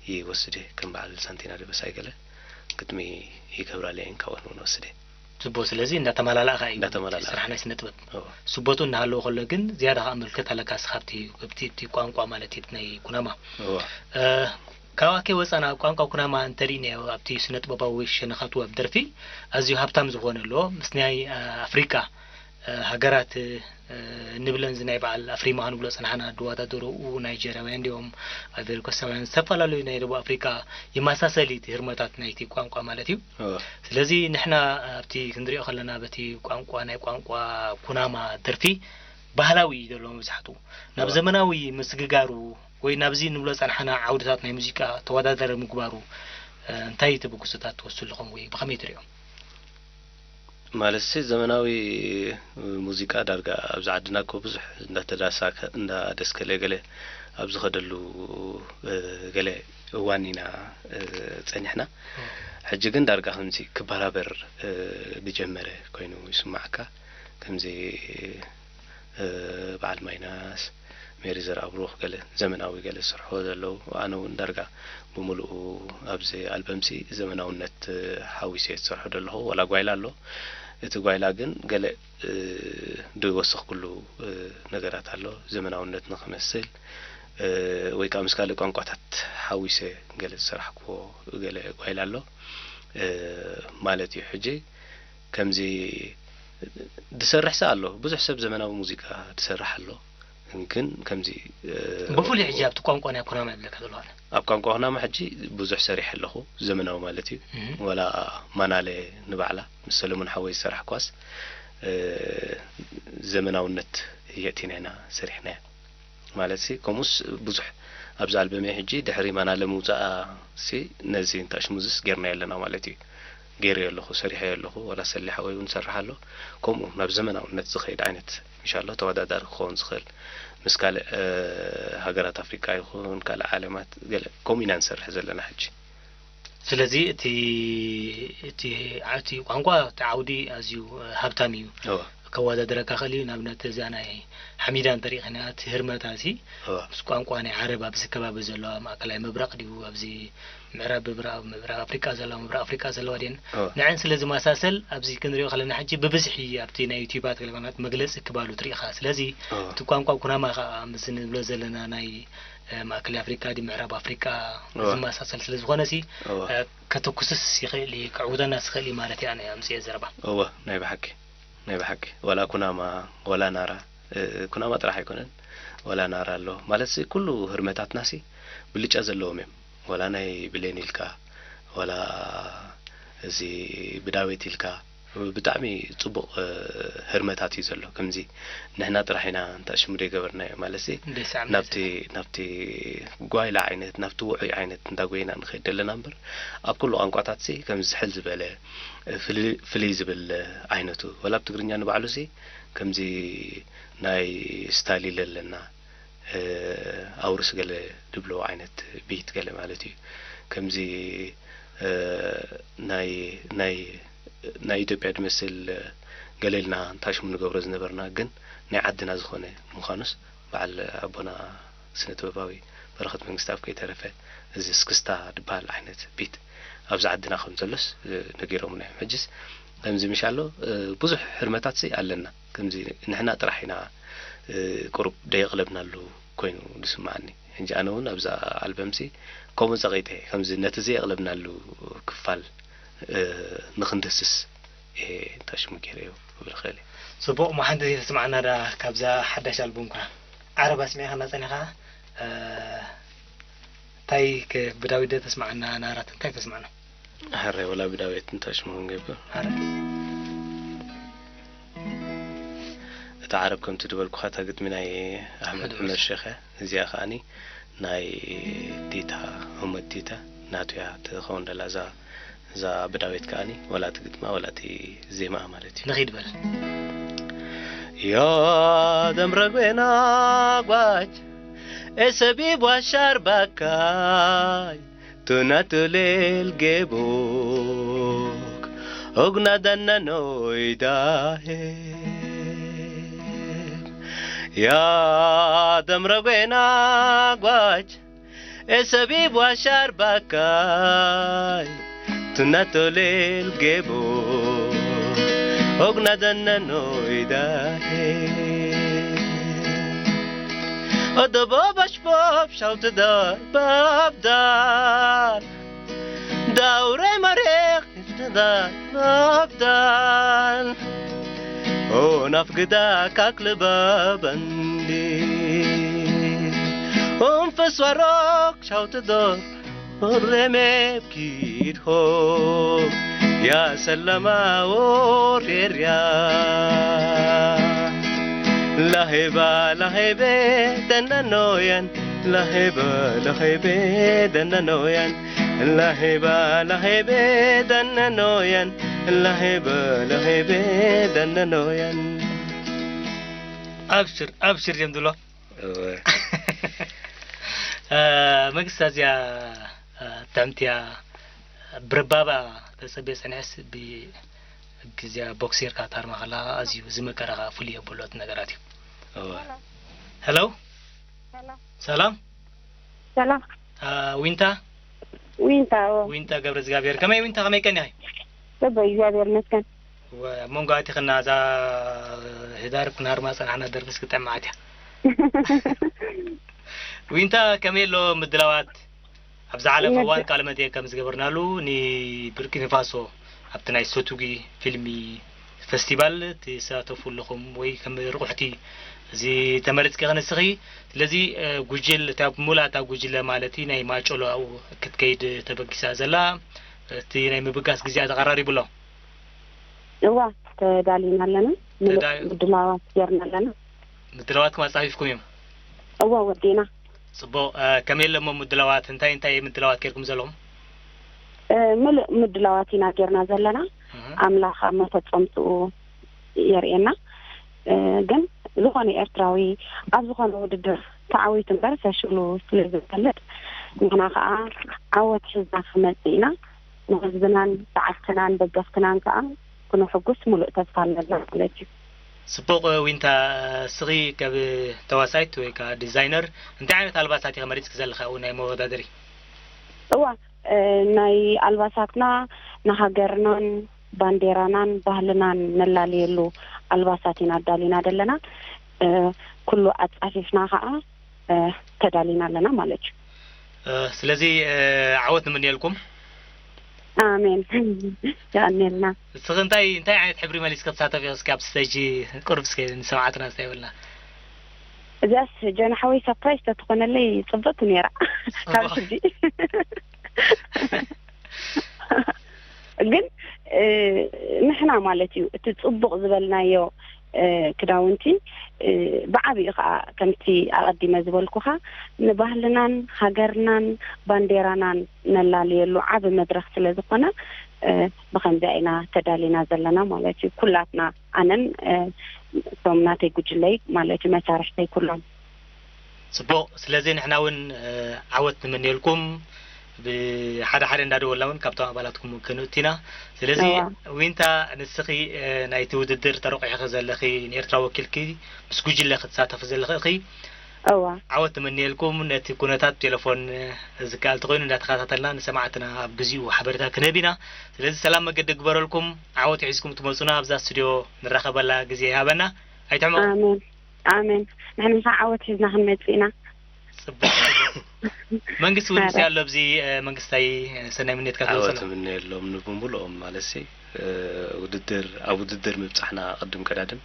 ይወስድ እየ። ከም በዓል ሳንቲና ደበሳይ ገለ ግጥሚ ይገብራለይ እየን፣ ካብኦን እውን ወስድ እየ። ስቦ ስለዚ እንዳተመላላእካ እዩ እንዳተመላላእካ። ስራሕ ናይ ስነ ጥበብ እወ። ስቦቱ እናሃለወ ከሎ ግን ዝያዳ ከዓ ምልከት ኣለካ እስኻ ኣብቲ ኣብቲ እቲ ቋንቋ ማለት እዩ ናይ ኩናማ እወ። እ፣ ካብኣ ከይወፃና ቋንቋ ኩናማ እንተሪእናዮ ኣብቲ ስነ ጥበባዊ ሸነኻቱ ኣብ ደርፊ ኣዝዩ ሃብታም ዝኾነ ኣሎ ምስ ናይ እ፣ ኣፍሪቃ እ፣ ሃገራት እ፣ ንብለን እዚ ናይ በዓል ኣፍሪማ ክንብሎ ፀናሕና ድወዳደሩ ናይጀርያውያን እንዲኦም ኣይቨሪኮስታውያን ዝተፈላለዩ ናይ ደቡብ ኣፍሪቃ ይመሳሰል እቲ ህርመታት ናይቲ ቋንቋ ማለት እዩ እወ። ስለዚ ንሕና ኣብቲ ክንሪኦ ከለና በቲ ቋንቋ ናይ ቋንቋ ኩናማ ደርፊ ባህላዊ እዩ ዘሎ መብዛሕትኡ ናብ እወ። ዘመናዊ ምስግጋሩ ወይ ናብዚ ንብሎ ጸናሕና ዓውድታት ናይ ሙዚቃ ተወዳዳሪ ምግባሩ እ፣ እንታይ ተበግሶታት ትወስዱ ኣለኹም ወይ ብኸመይ ትሪኦ? ማለት ሲ ዘመናዊ ሙዚቃ ዳርጋ ኣብዚ ዓድና እኮ ብዙሕ እንዳተዳሳከ እንዳደስከለ ገለ ኣብ ዝኸደሉ እ፣ ገለ እዋን ኢና እ፣ ጸኒሕና። ሕጂ ግን ዳርጋ ከምዚ ክበራበር እ፣ ዝጀመረ ኮይኑ ይስማዓካ። ከምዚ እ፣ በዓል ማይናስ፣ ሜሪ ዘርኣብሩኽ ገለ ዘመናዊ ገለ ዝሰርሕዎ ዘለዉ ኣነ እውን ዳርጋ ብምሉኡ ኣብዚ ኣልበምሲ ዘመናውነት ሓዊሰ ዝሰርሖ ዘለኹ ዋላ ጓይላ ኣሎ እቲ ጓይላ ግን ገለ እ፣ ዝወሰኽኩሉ እ፣ ነገራት ኣሎ ዘመናውነት ንኽመስል እ፣ ወይ ከዓ ምስ ካልእ ቋንቋታት ሓዊሰ ገለ ዝሰራሕክዎ ገለ ጓይላ ኣሎ እ፣ ማለት እዩ ሕጂ ከምዚ ዝሰርሕ ሰ ኣሎ ብዙሕ ሰብ ዘመናዊ ሙዚቃ ዝሰርሕ ኣሎ ግን ከምዚ እ፣ ብፍሉይ ሕጂ ኣብቲ ቋንቋ ናይ ኩናማ ይብለካ ዘለኹ ኣነ ኣብ ቋንቋ ኩናማ ሕጂ ብዙሕ ሰሪሐ ኣለኹ ዘመናዊ ማለት እዩ እህ። ወላ ማናለ ንባዕላ ምስ ሰለሙን ሓወይ ዝሰራሕኳስ እ፣ ዘመናውነት የእቲና ኢና ሰሪሕናያ ማለት ሲ ከምኡስ ብዙሕ ኣብዚ ኣልበመይ ሕጂ ድሕሪ ማናለ ምውፃኣ ሲ ነዚ እንታሽሙዝስ ጌርና የለና ማለት እዩ ገይረዮ ኣለኹ ሰሪሐዮ ኣለኹ ወላ ሰሊ ሓወይ እውን ይሰርሕ ኣሎ ከምኡ ናብ ዘመናውነት ዝኸይድ ዓይነት ኢንሻሎ ተወዳዳሪ ክኸውን ዝኽእል ምስ ካልእ እ፣ ሃገራት ኣፍሪቃ ይኹን ካልእ ዓለማት ገለ ከምኡ ኢና ንሰርሕ ዘለና ሕጂ ስለዚ እቲ እቲ እቲ ቋንቋ እቲ ዓውዲ ኣዝዩ እ፣ ሃብታም እዩ እወ ከወዳድረካ ክእል እዩ ንኣብነት እዚኣ ናይ ሓሚዳ እንተሪኢኽና እቲ ህርመታ እዚ እወ ምስ ቋንቋ ናይ ዓረብ ኣብዚ ከባቢ ዘለዋ ማእከላይ ምብራቕ ድዩ ኣብዚ ምዕራብ ምብራቕ ምብራቕ ኣፍሪቃ ዘለዋ ምብራቕ ኣፍሪቃ ዘለዋ ድየን እወ ንዐን ስለ ዝመሳሰል ኣብዚ ክንሪኦ ከለና ሕጂ ብብዝሒ ኣብቲ ናይ ዩቲባት ገለጋናት መግለፂ ክባሉ ትሪኢኻ ስለዚ እወ እቲ ቋንቋ ኩናማ ከዓ ምስ ንብሎ ዘለና ናይ እ፣ ማእከላይ ኣፍሪቃ ድዩ ምዕራብ ኣፍሪቃ እወ ዝመሳሰል ስለ ዝኾነ ሲ እወ እ፣ ከተኩስስ ይኽእል እዩ ክዕውተናስ ይኽእል እዩ ማለት እያ ናይ ኣምፅኦ ዘረባ እወ ናይ ብሓቂ ናይ ብሓቂ ዋላ ኩናማ ዋላ ናራ እ፣ ኩናማ ጥራሕ ኣይኮነን ዋላ ናራ ኣሎ ማለት ሲ ኩሉ ህርመታትና ሲ ብልጫ ዘለዎም እዮም ዋላ ናይ ብሌን ኢልካ ዋላ እዚ ብዳዊት ኢልካ ብጣዕሚ ፅቡቕ እ፣ ህርመታት እዩ ዘሎ ከምዚ ንሕና ጥራሕ ኢና እንታሽሙ ዘይገበርናዮ ማለት ሲ ደስ ዓም ናብቲ ናብቲ ጓይላ ዓይነት ናብቲ ውዑይ ዓይነት እንዳጎይና ንኸይድ ዘለና እምበር ኣብ ኩሉ ቋንቋታት ሲ ከምዚ ዝሕል ዝበለ ፍልይ ዝብል ዓይነቱ ወላ ኣብ ትግርኛ ንባዕሉ ሲ ከምዚ ናይ ስታሊን ኣለና ኣውርስ ገለ ድብሎ ዓይነት ቢት ገለ ማለት እዩ ከምዚ ናይ ናይ ናይ ኢትዮጵያ ድመስል ገለ ኢልና እንታሽሙ ንገብሮ ዝነበርና ግን ናይ ዓድና ዝኾነ ምዃኑስ በዓል ኣቦና ስነ ጥበባዊ በረኸት መንግስታብ ከይተረፈ እዚ እስክስታ ድበሃል ዓይነት ቢት ኣብዚ ዓድና ከም ዘሎስ ነጊሮምና እዮም ሕጅስ ከምዚ ምሽ ኣሎ ብዙሕ ሕርመታት ሲ ኣለና ከምዚ ንሕና ጥራሕ ኢና ቁሩብ ደየቕለብናሉ ኮይኑ ዝስምዓኒ ሕጂ ኣነ እውን ኣብዛ ኣልበም ሲ ከምኡ ፀቒጠ ከምዚ ነቲ ዘየቕለብናሉ ክፋል ንኽንድህስስ እየ እንታይ ሽሙ ገይረዮ ክብል ይኽእል እየ። ጽቡቕ እሞ ሓንቲ ዘይተስምዓና ዳ ካብዛ ሓዳሽ ኣልቡምካ ዓረብ ኣስሚዕኻና ጸኒኻ እንታይ ብዳዊት ዶ ተስምዓና ናራት እንታይ ተስምዓና? ሕራይ ወላ ብዳዊት እንታይ ሽሙ ክንገብር ዓረብ እታ ዓረብ ከምቲ ዝበልኩኻ እታ ግጥሚ ናይ ኣሕመድ ዑመር ሸኸ እዚኣ ከዓኒ ናይ ቲታ ኣሕመድ ቲታ ናቱ እያ ትኸውን ደላ እዛ እዛ ብዳዊት ከዓኒ ወላ እቲ ግጥማ ወላ እቲ ዜማኣ ማለት እዩ። ንኺድ በል። يا دمرقوينا قواج اسبيب وشار بكاي تنات ليل جيبوك أغنى دنا نويداهي يا دمرقوينا قواج اسبيب وشار بكاي تنتو ليل جيبو Ogna danna noi da he. Odobo bashbob shauta da babdal. Daure marek iftada babdal. O nafgda kakle babandi. Um feswarok shauta dor. Orreme kid ho. Ya salama orerya. Laheba lahebe dananoyan. Laheba lahebe dananoyan. Laheba lahebe dananoyan. Laheba lahebe dananoyan. ኣብሽር ኣብሽር እዮም ዝብሎ። እወ። እ፣ መንግስቲ ኣዝያ፣ እ፣ ጥዕምቲ እያ። ብርባባ ተጸብየ ጸኒሐስ ብግዜኣ ቦክስ ጌርካ ታርማ ከላ ኣዝዩ ዝመቀረ ከኣ ፍሉይ የብሎ እቲ ነገራት እዩ። እወ። ሄሎ። ሄሎ። ሰላም። ሰላም። እ፣ ዊንታ። ዊንታ፣ እወ። ዊንታ ገብረ እግዚኣብሔር። ከመይ ዊንታ፣ ከመይ ቀኒኺ? ጽቡቅ፣ እግዚኣብሔር ይመስገን። እወ፣ ኣብ መንጎ ኣቲኽና እዛ ህዳር ክናርማ ጸናሕና ደርፊ እስኪ ጥዕም መዓት እያ። ዊንታ፣ ከመይ ኣሎ ምድላዋት? ኣብ ዝሓለፈ እዋን ይመስል። ቃለ መጠይቅ ከም ዝገበርናሉ ንቡርኪና ፋሶ ኣብቲ ናይ ሶቱጊ ፊልሚ ፈስቲቫል ትሳተፉ ኣለኹም ወይ ከም ርቑሕቲ እዚ ተመሪጽኪ ኢኺ ንስኺ። ስለዚ፣ እ፣ ጉጅል፣ እታ ሙሉእ እታ ጉጅለ ማለት እዩ፣ ናይ ማጨሎ ኣብኡ ክትከይድ ተበጊሳ ዘላ፣ እቲ ናይ ምብጋስ ግዜኣ ተቐራሪቡ ኣሎ። እዋ፣ ተዳሊና ኣለና። ምሉእ ተዳ-፣ ምድላዋት ጌርና ኣለና። ምድላዋትኩም ኣጻፊፍኩም እዮም? እዋ፣ ወዲእና። ጽቡቕ። እ፣ ከመይ ኣለሞ ምድላዋት? እንታይ እንታይ ምድላዋት ጌርኩም ዘለኹም? እ፣ ምሉእ ምድላዋት ኢና ጌርና ዘለና። እህ። ኣምላኽ ኣብ መፈጸምትኡ የርእየና። እ፣ ግን ዝኾነ ኤርትራዊ ኣብ ዝኾነ ውድድር ተዓዊቱ እምበር ፈሽሉ ስለ ዝፈልጥ፣ ንሕና ከኣ ዓወት ሒዝና ክንመጽእ ኢና። ንህዝብናን ሰዓብትናን ደገፍትናን ከኣ ክነሕጉስ ምሉእ ተስፋ ኣለና ማለት እዩ። ጽቡቕ ዊንታ፣ እስኺ ካብ ተዋሳኢት ወይ ከኣ ዲዛይነር እንታይ ዓይነት ኣልባሳት ኢኺ መሪጽኪ ዘለኺ ኣብኡ ናይ መወዳደሪ? እዋ፣ እ፣ ናይ ኣልባሳትና ንሃገርናን ባንዴራናን ባህልናን ነላልየሉ ኣልባሳት ኢና ኣዳሊና ዘለና። እ፣ ኩሉ ኣጻፊፍና ከኣ፣ እ፣ ተዳሊና ኣለና ማለት እዩ። እ፣ ስለዚ፣ እ፣ ዓወት ንምንየልኩም። ኣሜን። የቐንየልና። እስኺ እንታይ፣ እንታይ ዓይነት ሕብሪ መሊስኪ ክትሳተፊ ኢኺ? እስኪ ኣብ ስቴጅ ቁሩብ እስኪ ንሰማዕትና እስታይ በልና። እዚኣስ ጀናሓወይ ሰርፕራይዝ ተትኾነለይ ጽብቕቲ ነይራ። ካብ ጽቡቕ። ሕጂ። ግን፣ እ፣ ንሕና ማለት እዩ እቲ ጽቡቕ ዝበልናዮ፣ እ፣ ክዳውንቲ፣ እ፣ ብዓቢኡ ኸኣ ከምቲ ኣቐዲመ ዝበልኩኻ ንባህልናን ሃገርናን ባንዴራናን ነላልየሉ ዓቢ መድረኽ ስለ ዝኾነ፣ እ፣ ብኸምዚኣ ኢና ተዳሊና ዘለና ማለት እዩ። ኩላትና፣ ኣነን፣ እ፣ እቶም ናተይ ጉጅለይ ማለት እዩ፣ መሳርሕተይ ኩሎም። ጽቡቕ። ስለዚ ንሕና እውን፣ እ፣ ዓወት ንምንየልኩም። ብሓደ ሓደ እንዳደወልና እውን ካብቶም ኣባላትኩም እውን ክንእቱ ኢና። ስለዚ እዋ። ዊንታ፣ ንስኺ፣ እ፣ ናይቲ ውድድር ተረቑሒኺ ዘለኺ፣ ንኤርትራ ወኪልኪ ምስ ጉጅለ ክትሳተፊ ዘለኺ ኢኺ። እዋ። ዓወት ንምንየልኩም። ነቲ ኩነታት ቴሌፎን፣ እ፣ ዝከኣል ተኾይኑ እንዳተኸታተልና ንሰማዕትና ኣብ ግዚኡ ሓበሬታ ክንህብ ኢና። ስለዚ ሰላም መገዲ ግበረልኩም። ዓወት ሒዝኩም ትመጹና ኣብዛ ስቱድዮ ንራኸበላ ግዜ ይሃበና። ኣይትሕመቑ። ኣሜን። ኣሜን። ንሕና ኸዓ ዓወት ሒዝና ክንመጽእ ኢና። ጽቡቕ፣ ጽቡቕ። መንግስቲ እውን ምስኡ ኣሎ ኣብዚ፣ እ፣ መንግስታይ፣ እ፣ ሰናይ ምንየትካ ትገልጸሎም። ዓወት እምነየሎም ንብምሉኦም ማለትሲ፣ እ፣ ውድድር፣ ኣብ ውድድር ምብጻሕና ቅድም ቀዳድም፣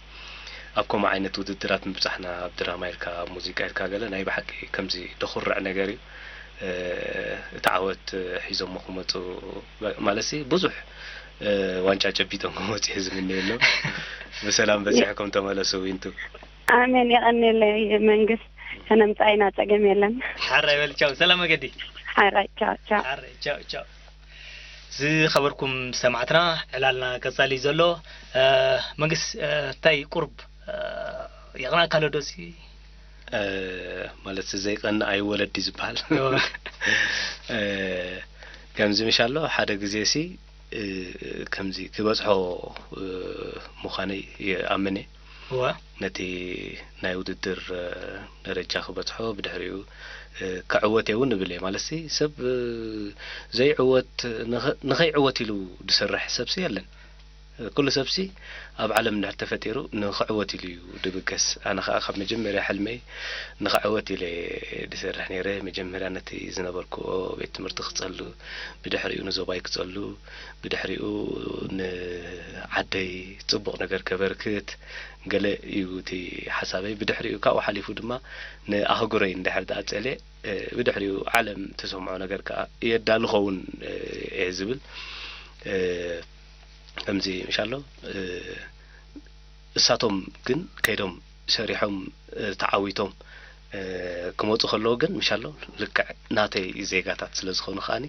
ኣብ ከምኡ ዓይነት ውድድራት ምብጻሕና፣ ኣብ ድራማ ኢልካ፣ ኣብ ሙዚቃ ኢልካ ገለ ናይ ብሓቂ ከምዚ ደኹርዕ ነገር እዩ። እ፣ እቲ ዓወት ሒዞሞ ክመጹ ማለትሲ ብዙሕ፣ እ፣ ዋንጫ ጨቢጦም ክመጹ እየ ዝምነየሎም። ብሰላም በጺሕኩም ተመለሱ ዊንቱ። ኣሜን። የቐንየለይ መንግስት፣ ከነምጽኣ ኢና፣ ጸገም የለን። ሓራይ በል ቻው፣ ሰላም መገዲ። ሓራይ ቻው ቻው። ሓራይ ቻው ቻው። ዝኸበርኩም ሰማዕትና፣ ዕላልና ቀጻሊ እዩ ዘሎ። እ፣ መንግስት፣ እ፣ እንታይ ቁሩብ፣ እ፣ የቕናእካ ኣሎ ዶ እዚ? እ፣ ማለት ዘይቀንእ ኣይወለድ እዩ ዝበሃል። እወ። እ፣ ከምዚ ምሽ ኣሎ፣ ሓደ ግዜ ሲ፣ እ፣ ከምዚ ክበጽሖ፣ እ፣ ምዃነይ ይኣምን እየ። እወ። ነቲ ናይ ውድድር፣ እ፣ ደረጃ ክበጽሖ፣ ብድሕሪኡ፣ እ፣ ክዕወት እየ እውን እብል እየ። ማለትሲ ሰብ፣ እ፣ ዘይዕወት፣ ንኸ-፣ ንኸይዕወት ኢሉ ዝሰርሕ ሰብሲ የለን። ኩሉ ሰብሲ ኣብ ዓለም እንድሕር ተፈጢሩ ንኽዕወት ኢሉ እዩ ድብገስ። ኣነ ኸኣ ካብ መጀመርያ ሕልመይ ንኽዕወት ኢለ እየ ድሰርሕ ነይረ። መጀመርያ ነቲ ዝነበርክዎ ቤት ትምህርቲ ክጸሉ፣ ብድሕሪኡ ንዞባይ ክጸሉ፣ ብድሕሪኡ ንዓደይ ጽቡቕ ነገር ከበርክት፣ ገለ እዩ እቲ ሓሳበይ። ብድሕሪኡ ካብኡ ሓሊፉ ድማ ንኣህጉረይ እንድሕር ደኣ ጸልየ፣ እ፣ ብድሕሪኡ ዓለም ትሰምዖ ነገር ከኣ የዳሉ ኸውን፣ እ፣ እየ ዝብል። እ፣ ከምዚ ምሻሎ፣ እ፣ እሳቶም ግን ከይዶም ሰሪሖም፣ እ፣ ተዓዊቶም፣ እ፣ ክመጹ ከለዉ ግን ምሻሎ ልክዕ ናተይ ዜጋታት ስለ ዝኾኑ ከኣኒ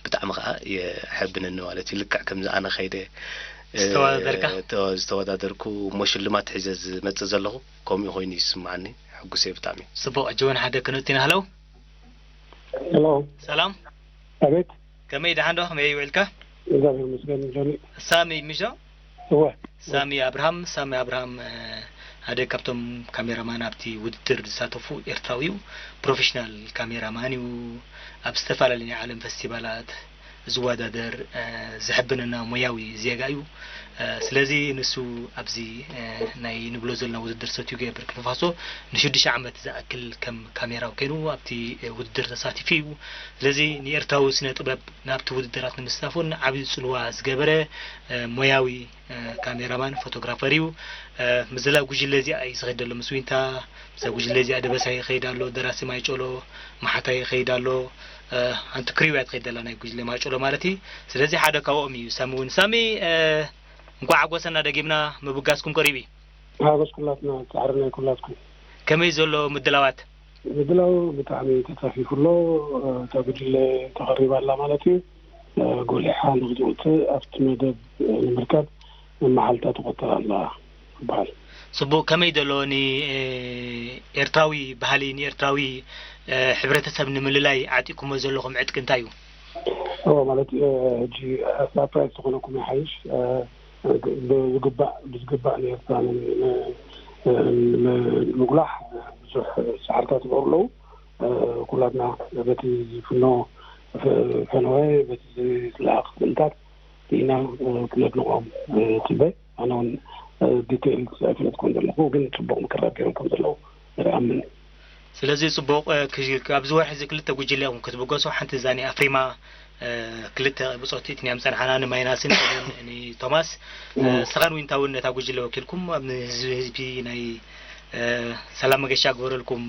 ብጣዕሚ ከኣ የሐብነኒ ማለት እዩ። ልክዕ ከምዚ ኣነ ከይደ፣ እ፣ ዝተወዳደርካ? ተወ-፣ ዝተወዳደርኩ እሞ ሽልማት ሒዘ ዝመጽእ ዘለኹ ከምኡ ኮይኑ ይስምዓኒ። ሕጉስ እየ ብጣዕሚ። ጽቡቕ፣ ሕጂ እውን ሓደ ክንእቱ ኢና። ሃለው። ሄሎ። ሰላም። ኣቤት። ከመይ ደሓን ዶ? ከመይ ውዒልካ? እግዚኣብሔር ይመስገን ጆኒ። ሳሚ ምሽ ዶ? እወ። ሳሚ ኣብርሃም፣ ሳሚ ኣብርሃም፣ እ፣ ሓደ ካብቶም ካሜራማን ኣብቲ ውድድር ዝሳተፉ ኤርትራዊ እዩ። ፕሮፌሽናል ካሜራማን እዩ። ኣብ ዝተፈላለዩ ናይ ዓለም ፈስቲቫላት ዝወዳደር፣ እ፣ ዘሐብነና ሞያዊ ዜጋ እዩ። እ፣ ስለዚ ንሱ ኣብዚ፣ እ፣ ናይ ንብሎ ዘለና ውድድር ሰትዩ ገይር ብርኪና ፋሶ ንሽዱሽተ ዓመት ዝኣክል ከም ካሜራዊ ኮይኑ ኣብቲ፣ እ፣ ውድድር ተሳቲፉ እዩ። ስለዚ ንኤርትራዊ ስነ ጥበብ ናብቲ ውድድራት ንምስታፉን ዓብዪ ጽልዋ ዝገበረ፣ እ፣ ሞያዊ፣ እ፣ ካሜራማን ፎቶግራፈር እዩ። እ፣ ምስላ ጉጅለ እዚኣ እዩ ዝኸይድ ዘሎ። ምስ ዊንታ ምስዛ ጉጅለ እዚኣ ደበሳይ ይኸይድ ኣሎ፣ ደራሲ ማይጨሎ፣ መሓታይ ይኸይድ ኣሎ፣ እ፣ ኣንቲ ክሪው እያ ትኸይድ ዘላ ናይ ጉጅለ ማይጨሎ ማለት እዩ። ስለዚ ሓደ ካብኦም እዩ ሳሚ እውን። ሳሚ፣ እ፣ እንኳዕ ሓጎሰና ደጊምና ምብጋስኩም ቀሪቡ እዩ። ሓጎስ ኩላትና፣ ጻዕሪ ናይ ኩላትኩም። ከመይ ዘሎ ምድላዋት? ምድላው ብጣዕሚ ተጻፊፉ ኣሎ። እታ ጉጅለ ተቐሪባ ኣላ ማለት እዩ። ጎሊሓ ንኽትወጽእ ኣብቲ መደብ ንምርካብ መመሓልታ ትቖጽር ኣላ ይበሃል። ጽቡቕ። ከመይ ዘሎ ንኤርትራዊ ባህሊ፣ ንኤርትራዊ ሕብረተሰብ ንምልላይ ዓጢቕኩሞ ዘለኹም ዕጥቂ እንታይ እዩ? እዎ፣ ማለት፣ እ፣ ሕጂ ሳፕራይዝ ዝኾነኩም ይሓይሽ። እ፣ ብዝግባእ፣ ብዝግባእ ንኤርትራ ን-፣ ን-፣ ን-፣ ንምጉላሕ ብዙሕ ጻዕርታት ይገብሩ ኣለዉ። እ፣ ኩላትና በቲ ዝፍኖ ፈ-፣ ፈነወ፣ በቲ ዝለኣኽ ስእልታት ርኢና፣ እ፣ ክነድንቖም፣ እ፣ ጽበ። ኣነ እውን፣ እ፣ ዲቴይል ኣይፈለጥኩን ዘለኹ፣ ግን ጽቡቕ ምቅርራብ ገይሮም ከም ዘለዉ እኣምን። ስለዚ ጽቡቕ፣ እ፣ ክዚ-፣ ኣብዚ ወርሒ እዚ ክልተ ጉጅለ ኢኹም ክትብገሱ፣ ሓንቲ እዛ ናይ ኣፍሪማ፣ እ፣ ክልተ ብጾት እትንያም ጸንሓና፣ ንማይናስን ከምኡውን ንቶማስ። እ፣ እዎ። ንስኻን ዊንታ እውን ነታ ጉጅለ ወኪልኩም ኣብ ንህዝቢ፣ ህዝቢ ናይ፣ እ፣ ሰላም መገሻ ግበረልኩም፣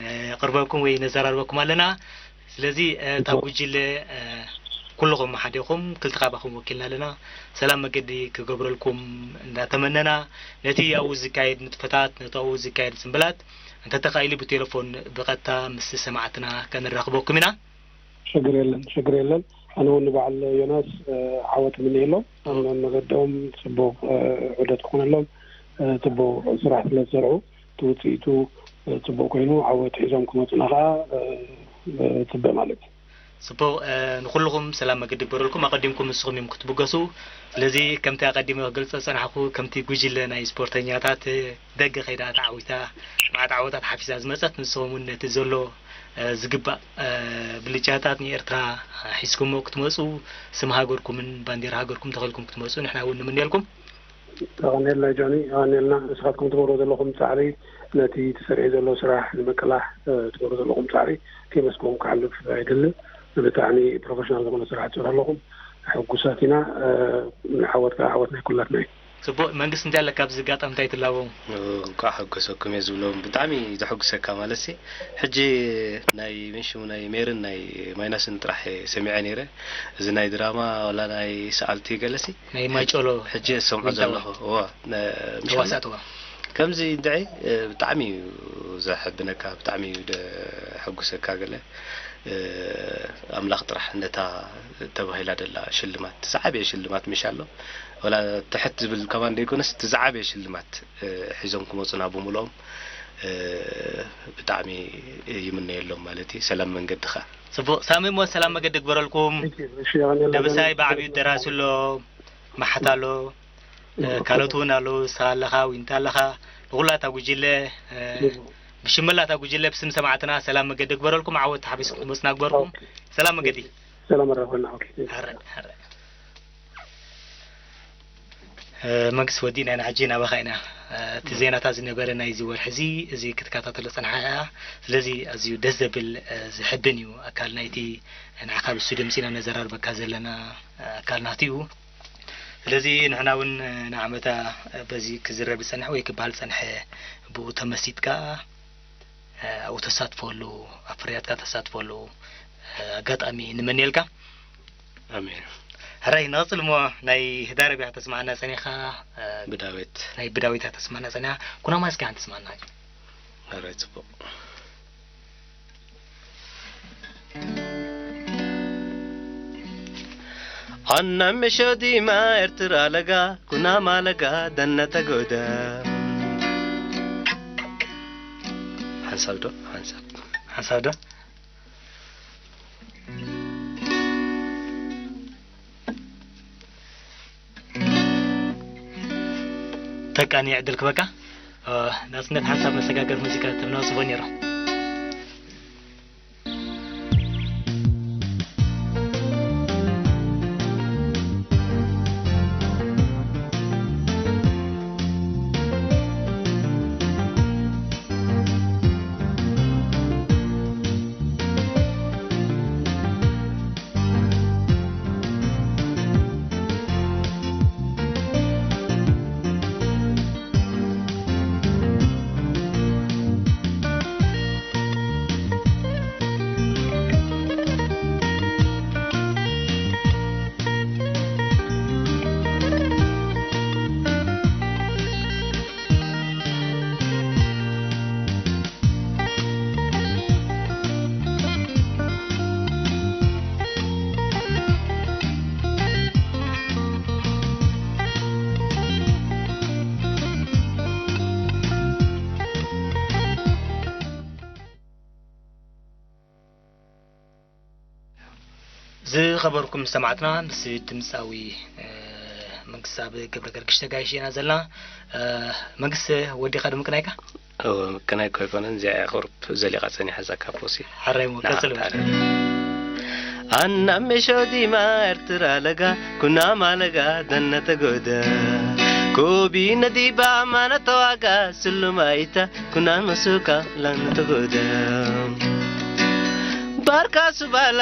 ነቕርበኩም ወይ ነዘራርበኩም ኣለና። ስለዚ፣ እ፣ እታ እዎ። ጉጅለ፣ እ፣ ኩልኹም ሓደ ኢኹም፣ ክልተ ካባኹም ወኪልና ኣለና። ሰላም መገዲ ክገብረልኩም እንዳተመነና፣ ነቲ ኣብኡ ዝካየድ ንጥፈታት፣ ነቲ ኣብኡ ዝካየድ ጽምብላት፣ እንተተኻኢሉ ብቴሌፎን ብቐጥታ ምስ ሰማዕትና ከነራኽበኩም ኢና። ሽግር የለን፣ ሽግር የለን። ኣነ እውን ንበዓል ዮናስ፣ እ፣ ዓወት እምነየሎም። ኣብ መገዶም ጽቡቕ፣ እ፣ ዑደት ክኾነሎም፣ እ፣ ጽቡቕ ስራሕ ስለ ዝሰርሑ፣ እቲ ውጽኢቱ፣ እ፣ ጽቡቕ ኮይኑ ዓወት ሒዞም ክመጹና ከኣ፣ እ፣ እ፣ እጽበ ማለት እዩ። ጽቡቕ፣ እ፣ ንኹልኹም ሰላም መገዲ ይግበረልኩም። ኣቐዲምኩም ንስኹም እዮም ክትብገሱ። ስለዚ ከምቲ ኣቐዲመ ክገልጾ ዝጸናሕኩ፣ ከምቲ ጉጅለ ናይ ስፖርተኛታት፣ እ፣ ደገ ከይዳ ተዓዊታ፣ መዓት ዓወታት ሓፊሳ ዝመጸት፣ ንስኹም እውን ነቲ ዘሎ፣ እ፣ ዝግባእ፣ እ፣ ብልጫታት ንኤርትራ ሒዝኩሞ ክትመጹ፣ ስም ሃገርኩምን ባንዴራ ሃገርኩም ተኸልኩም ክትመጹ ንሕና እውን ንምነየልኩም። የቐንየልና ጆኒ፣ የቐንየልና። ንስኻትኩም ትገብሮ ዘለኹም ጻዕሪ፣ ነቲ ተሰሪዑ ዘሎ ስራሕ ንምቅላሕ፣ እ፣ ትገብሮ ዘለኹም ጻዕሪ ከየመስገንኩ ክሓልፍ ኣይደልን። ብጣዕሚ ፕሮፌሽናል ዝኾነ ስራሕ ትሰርሑ ኣለኹም። ሕጉሳት ኢና። እ፣ ዓወት ከኣ ዓወት ናይ ኩላትና እዩ። ጽቡቕ። መንግስቲ እንታይ ኣለካ ኣብዚ ኣጋጣሚ እንታይ ትላቦም? እ፣ እንቋዕ ሓጎሰኩም እየ ዝብሎም። ብጣዕሚ ዘሐጉሰካ ማለትሲ፣ ሕጂ ናይ ምን ሽሙ ናይ ሜርን ናይ ማይናስን ጥራሕ እየ ሰሚዐ ነይረ። እዚ ናይ ድራማ ዋላ ናይ ሰኣልቲ ገለሲ ናይ ማይጨሎ ሕጂ ዝሰምዖ ዊንታወር ዘለኹ። እዋ፣ ነ-፣ ምሽ ተዋሳእቲ፣ እዋ። ከምዚ እንድዒ፣ እ፣ ብጣዕሚ እዩ ዘሐብነካ፣ ብጣዕሚ እዩ ደ-፣ ዘሐጉሰካ ገለ። እ፣ ኣምላኽ ጥራሕ ነታ ተባሂላ ደላ ሽልማት፣ ዝዓበየ ሽልማት ምሽ ኣሎ። ዋላ ትሕት ዝብል ከማን ደይኮነስ፣ እቲ ዝዓበየ ሽልማት፣ እ፣ ሒዞም ክመጹና ብምልኦም፣ እ፣ ብጣዕሚ ይምነየሎም ማለት እዩ። ሰላም መንገድኻ። ጽቡቕ። ሳሚ እሞ ሰላም መገዲ ግበረልኩም። እሺ፣ እሺ፣ የቐንየልና። ደበሳይ ብዓቢኡ ደራሲ ኣሎ፣ መሓታ ኣሎ፣ እ፣ ካልኦት እውን ኣለዉ። ንስኻ ኣለኻ፣ ዊንታ ኣለኻ። ንኹላ እታ ጉጅለ፣ እ፣ ብሽመላ እታ ጉጅለ ብስም ሰማዕትና ሰላም መገዲ ግበረልኩም። ዓወት ተሓቢስኩም ክትመጽና ግበርኩም። ኦኬ። ሰላም መገዲ። ሰላም ኣራኽበና። ኦኬ። ሕራይ፣ ሕራይ። መንግስቲ፣ ወዲእና ኢና፣ ሕጂ ናባኻ ኢና። እቲ ዜናታት ዝነበረ ናይዚ ወርሒ እዚ፣ እዚ ክትከታተሎ ጸንሓ እያ። ስለዚ ኣዝዩ ደስ ዘብል፣ ዘሕብን እዩ። ኣካል ናይቲ ንዓኻ ብሱ ድምጺ ኢና ነዘራርበካ ዘለና ኣካል ናቱ እዩ። ስለዚ ንሕና እውን ንዓመታ በዚ ክዝረብ ዝጸንሐ ወይ ክበሃል ዝጸንሐ ብኡ ተመሲጥካ ኣብኡ ተሳትፈሉ፣ ኣብ ፍርያትካ ተሳትፈሉ ኣጋጣሚ ንምነየልካ። ኣሜን። ሕራይ ንቐጽል እሞ ናይ ህዳር ቢኻ ተስማዓና ጸኒኻ። ብዳዊት። ናይ ብዳዊት ተስማዓና ጸኒኻ። ኩናማ እስኪ ሓንቲ ስማዓና። ሕራይ ጽቡቕ። ኣና መሾዲማ ኤርትራ ለጋ ኩናማ ለጋ ደነተ ጎደ። ሓንሳብ ዶ ሓንሳብ ሓንሳብ ዶ ተቃኒ ዕድል ክበካ። ናጽነት ሓንሳብ መሰጋገር ሙዚቃ ተብና ጽቦ ነይሩ። ዝኸበርኩም ሰማዕትና፣ ምስ ድምጻዊ መንግስታብ ገብረ ገርግሽ ተጋይሽ ኢና ዘለና። መንግስት፣ ወዲኻ ድምቅናይካ? እወ፣ ምቅናይ እኮ ኣይኮነን፣ እዚኣ እያ ቁሩብ ዘሊቓ ጸኒሓ እዛ ካፖሲ። ሓራይ እሞ፣ ቀጽል በል። ኣና ሜሾ ዲማ ኤርትራ ለጋ፣ ኩናማ ለጋ፣ ደነተ ጎዳ። ኮቢ ነዲባ ማና ተዋጋ፣ ስሉማይታ፣ ኩናማ ሱካ፣ ላነተ ጎዳ። ባርካ ሱባላ፣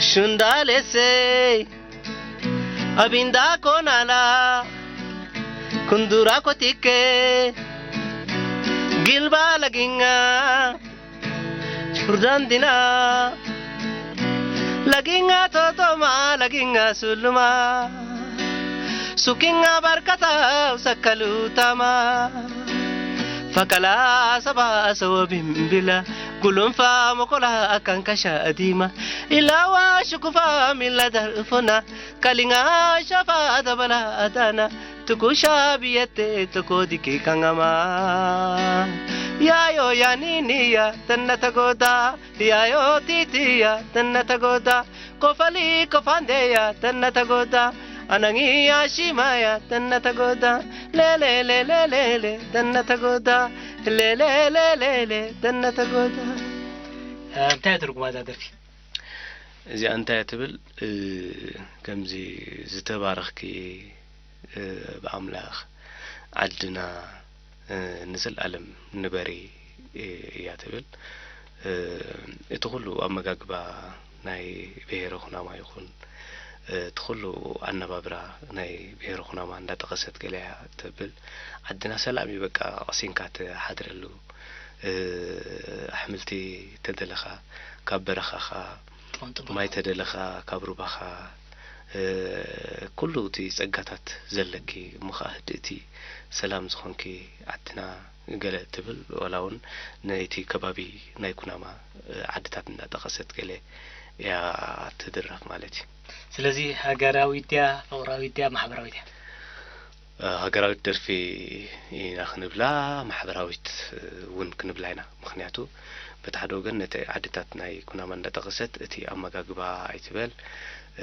ሹንዳሌሴይ፣ ኣቢንዳ ኮናላ፣ ኩንዱራ ኮቲኬ፣ ጊልባ ለጊኛ፣ ቹርዳንዲና፣ ለጊኛ ቶቶማ፣ ለጊኛ ሱሉማ፣ ሱኪኛ ባርከታው ሰከሉታማ፣ ፈቀላ ሰባ ሰወ ቢምቢላ፣ ጉሉንፋ ሞኮላ ኣካንካሻ ዲማ፣ ኢላዋ ሽኩፋ ሚላ ዳርፎና፣ Kalinga shafa dabala adana, tuku shabi ete tuku diki kangama. Yayo yanini ya tanna tagoda, yayo titi ya tanna tagoda, kofali kofande ya tanna tagoda, anangi ya shima ya tanna tagoda, le le le le le le tanna tagoda, le le le le le tanna tagoda. እንታይ ትርጉማ እዛ ደርፊ? እዚኣ እንታይ እያ ትብል? እ፣ ከምዚ ዝተባረኽኪ፣ እ፣ ብኣምላኽ ዓድና፣ እ፣ ንዘለኣለም ንበሪ፣ እ፣ እያ ትብል። እ፣ እቲ ኩሉ ኣመጋግባ ናይ ብሄረ ኩናማ ይኹን፣ እ፣ እቲ ኩሉ ኣነባብራ ናይ ብሄረ ኩናማ እንዳጠቐሰት ገለ እያ ተብል። ዓድና ሰላም እዩ፣ በቃ፣ ቀሲንካ ትሓድረሉ። እ፣ ኣሕምልቲ ተደለኻ፣ ካብ በረኻኻ፣ ጥቕምጥምኻ። ማይ ተደለኻ፣ ካብ ሩባኻ፣ እ፣ ኩሉ እቲ ጸጋታት ዘለኪ፣ እሞ ኸኣ ህድእቲ፣ ሰላም ዝኾንኪ ዓድና ገለ ትብል፣ ዋላ እውን ነቲ ከባቢ ናይ ኩናማ፣ እ፣ ዓድታት እንዳጠቐሰት ገለ እያ ትድረፍ ማለት እዩ። ስለዚ ሃገራዊት ድያ፣ ፍቕራዊት ድያ፣ ማሕበራዊት እያ? ሃገራዊት ደርፊ ኢና ክንብላ፣ ማሕበራዊት እውን ክንብላ ኢና። ምኽንያቱ፣ በቲ ሓደ ወገን ነቲ ዓድታት ናይ ኩናማ እንዳጠቐሰት፣ እቲ ኣመጋግባ ኣይትበል፣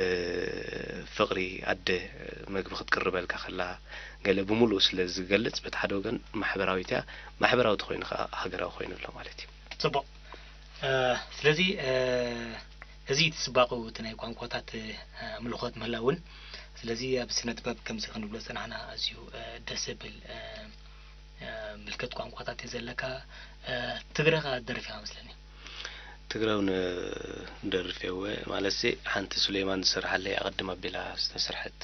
እ፣ ፍቕሪ ኣደ መግቢ ክትቅርበልካ ከላ፣ ገለ ብምሉኡ ስለ ዝገልጽ፣ በቲ ሓደ ወገን ማሕበራዊት እያ፣ ማሕበራዊ ተኾይኑ ከኣ ሃገራዊ ኮይኑ ኣሎ ማለት እዩ። ጽቡቕ። እ፣ ስለዚ፣ እ፣ እዚ እቲ ጽባቐኡ እቲ ናይ ቋንቋታት ኣምልኾት ምህላው እውን። ስለዚ ኣብ ስነ ጥበብ ከምዚ ክንብሎ ዝጸናሕና ኣዝዩ ደስ ዘብል ምልከት ቋንቋታት እዩ ዘለካ። ትግረ ከኣ ትደርፍ ኢኻ መስለኒ። ትግረ እውን ደርፍ እየ። ማለት ሲ ሓንቲ ሱሌማን ዝሰርሓለይ ኣቐድም ኣቢላ ዝተሰርሐት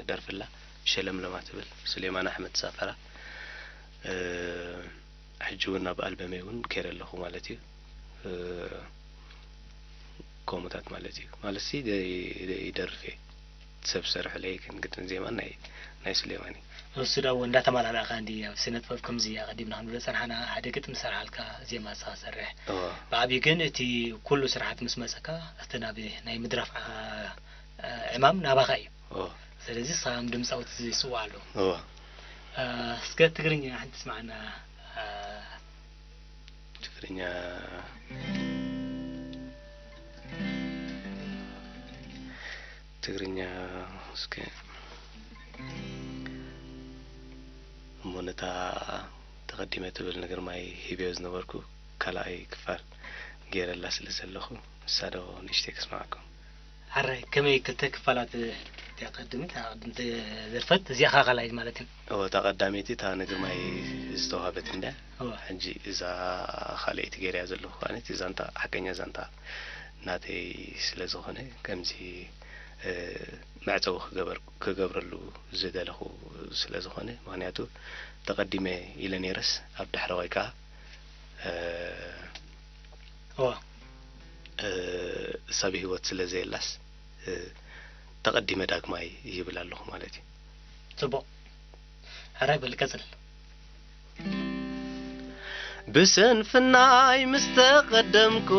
ደርፊ ኣላ፣ ሸለምለማ ትብል፣ ሱሌማን ኣሕመድ ዝጻፈራ። ሕጂ እውን ኣብ ኣልበመይ እውን ከይረ ኣለኹ ማለት እዩ። ከምኡታት ማለት እዩ። ማለት ሲ ይደርፍ እየ። ሰብ ዝሰርሐለይ ግን ግጥምን ዜማን ናይ ናይ ሱሌማን እዩ። እሱ ዳው እንዳተመላላእካ እንዲ ኣብ ስነ ጥበብ ከምዚ ኣቐዲምና ክንብሎ ዝጸናሕና ሓደ ግጥሚ ዝሰርሓልካ ዜማ ንስኻ ትሰርሕ። እወ። ብዓብዩ ግን እቲ ኩሉ ስራሓት ምስ መጸካ እቲ ናብ ናይ ምድራፍ ዓ- ዕማም ናባኻ እዩ። እወ። ስለዚ ንስኻ ከም ድምጻዊ ዝጽዋዕ ኣሎ። እወ። እስከ ትግርኛ ሓንቲ ስማዓና። ትግርኛ ትግርኛ እስከ እሞ ነታ ተቐዲመ ትብል ንግርማይ ሂበዮ ዝነበርኩ ካልኣይ ክፋል ገይረላ ስለ ዘለኹ ንሳ ዶ ንእሽተይ ከስምዓኩም። ሕራይ ከመይ ክልተ ክፋላት እቲኣ ቀድሚት እታ ቀድምቲ ዘርፈት እዚኣ ከኣ ካልኣይት ማለት እዩ። እወ እታ ቀዳመይቲ እታ ንግርማይ ዝተዋህበት እንድያ። እወ። ሕጂ እዛ ካልኣይቲ ገይረያ ዘለኹ ከኣ እቲ ዛንታ ሓቀኛ ዛንታ ናተይ ስለ ዝኾነ ከምዚ መዕጸዊ ክገበር ክገብረሉ ዝደለኹ ስለ ዝኾነ ምኽንያቱ ተቐዲመ ኢለ ነይረስ ኣብ ዳሕረዋይ ከኣ እወ። እሳ ብህይወት ስለ ዘየላስ ተቐዲመ ዳግማይ ይብል ኣለኹ ማለት እዩ። ጽቡቕ። ሕራይ በል ቀጽል። ብስንፍናይ ምስ ተቐደምኩ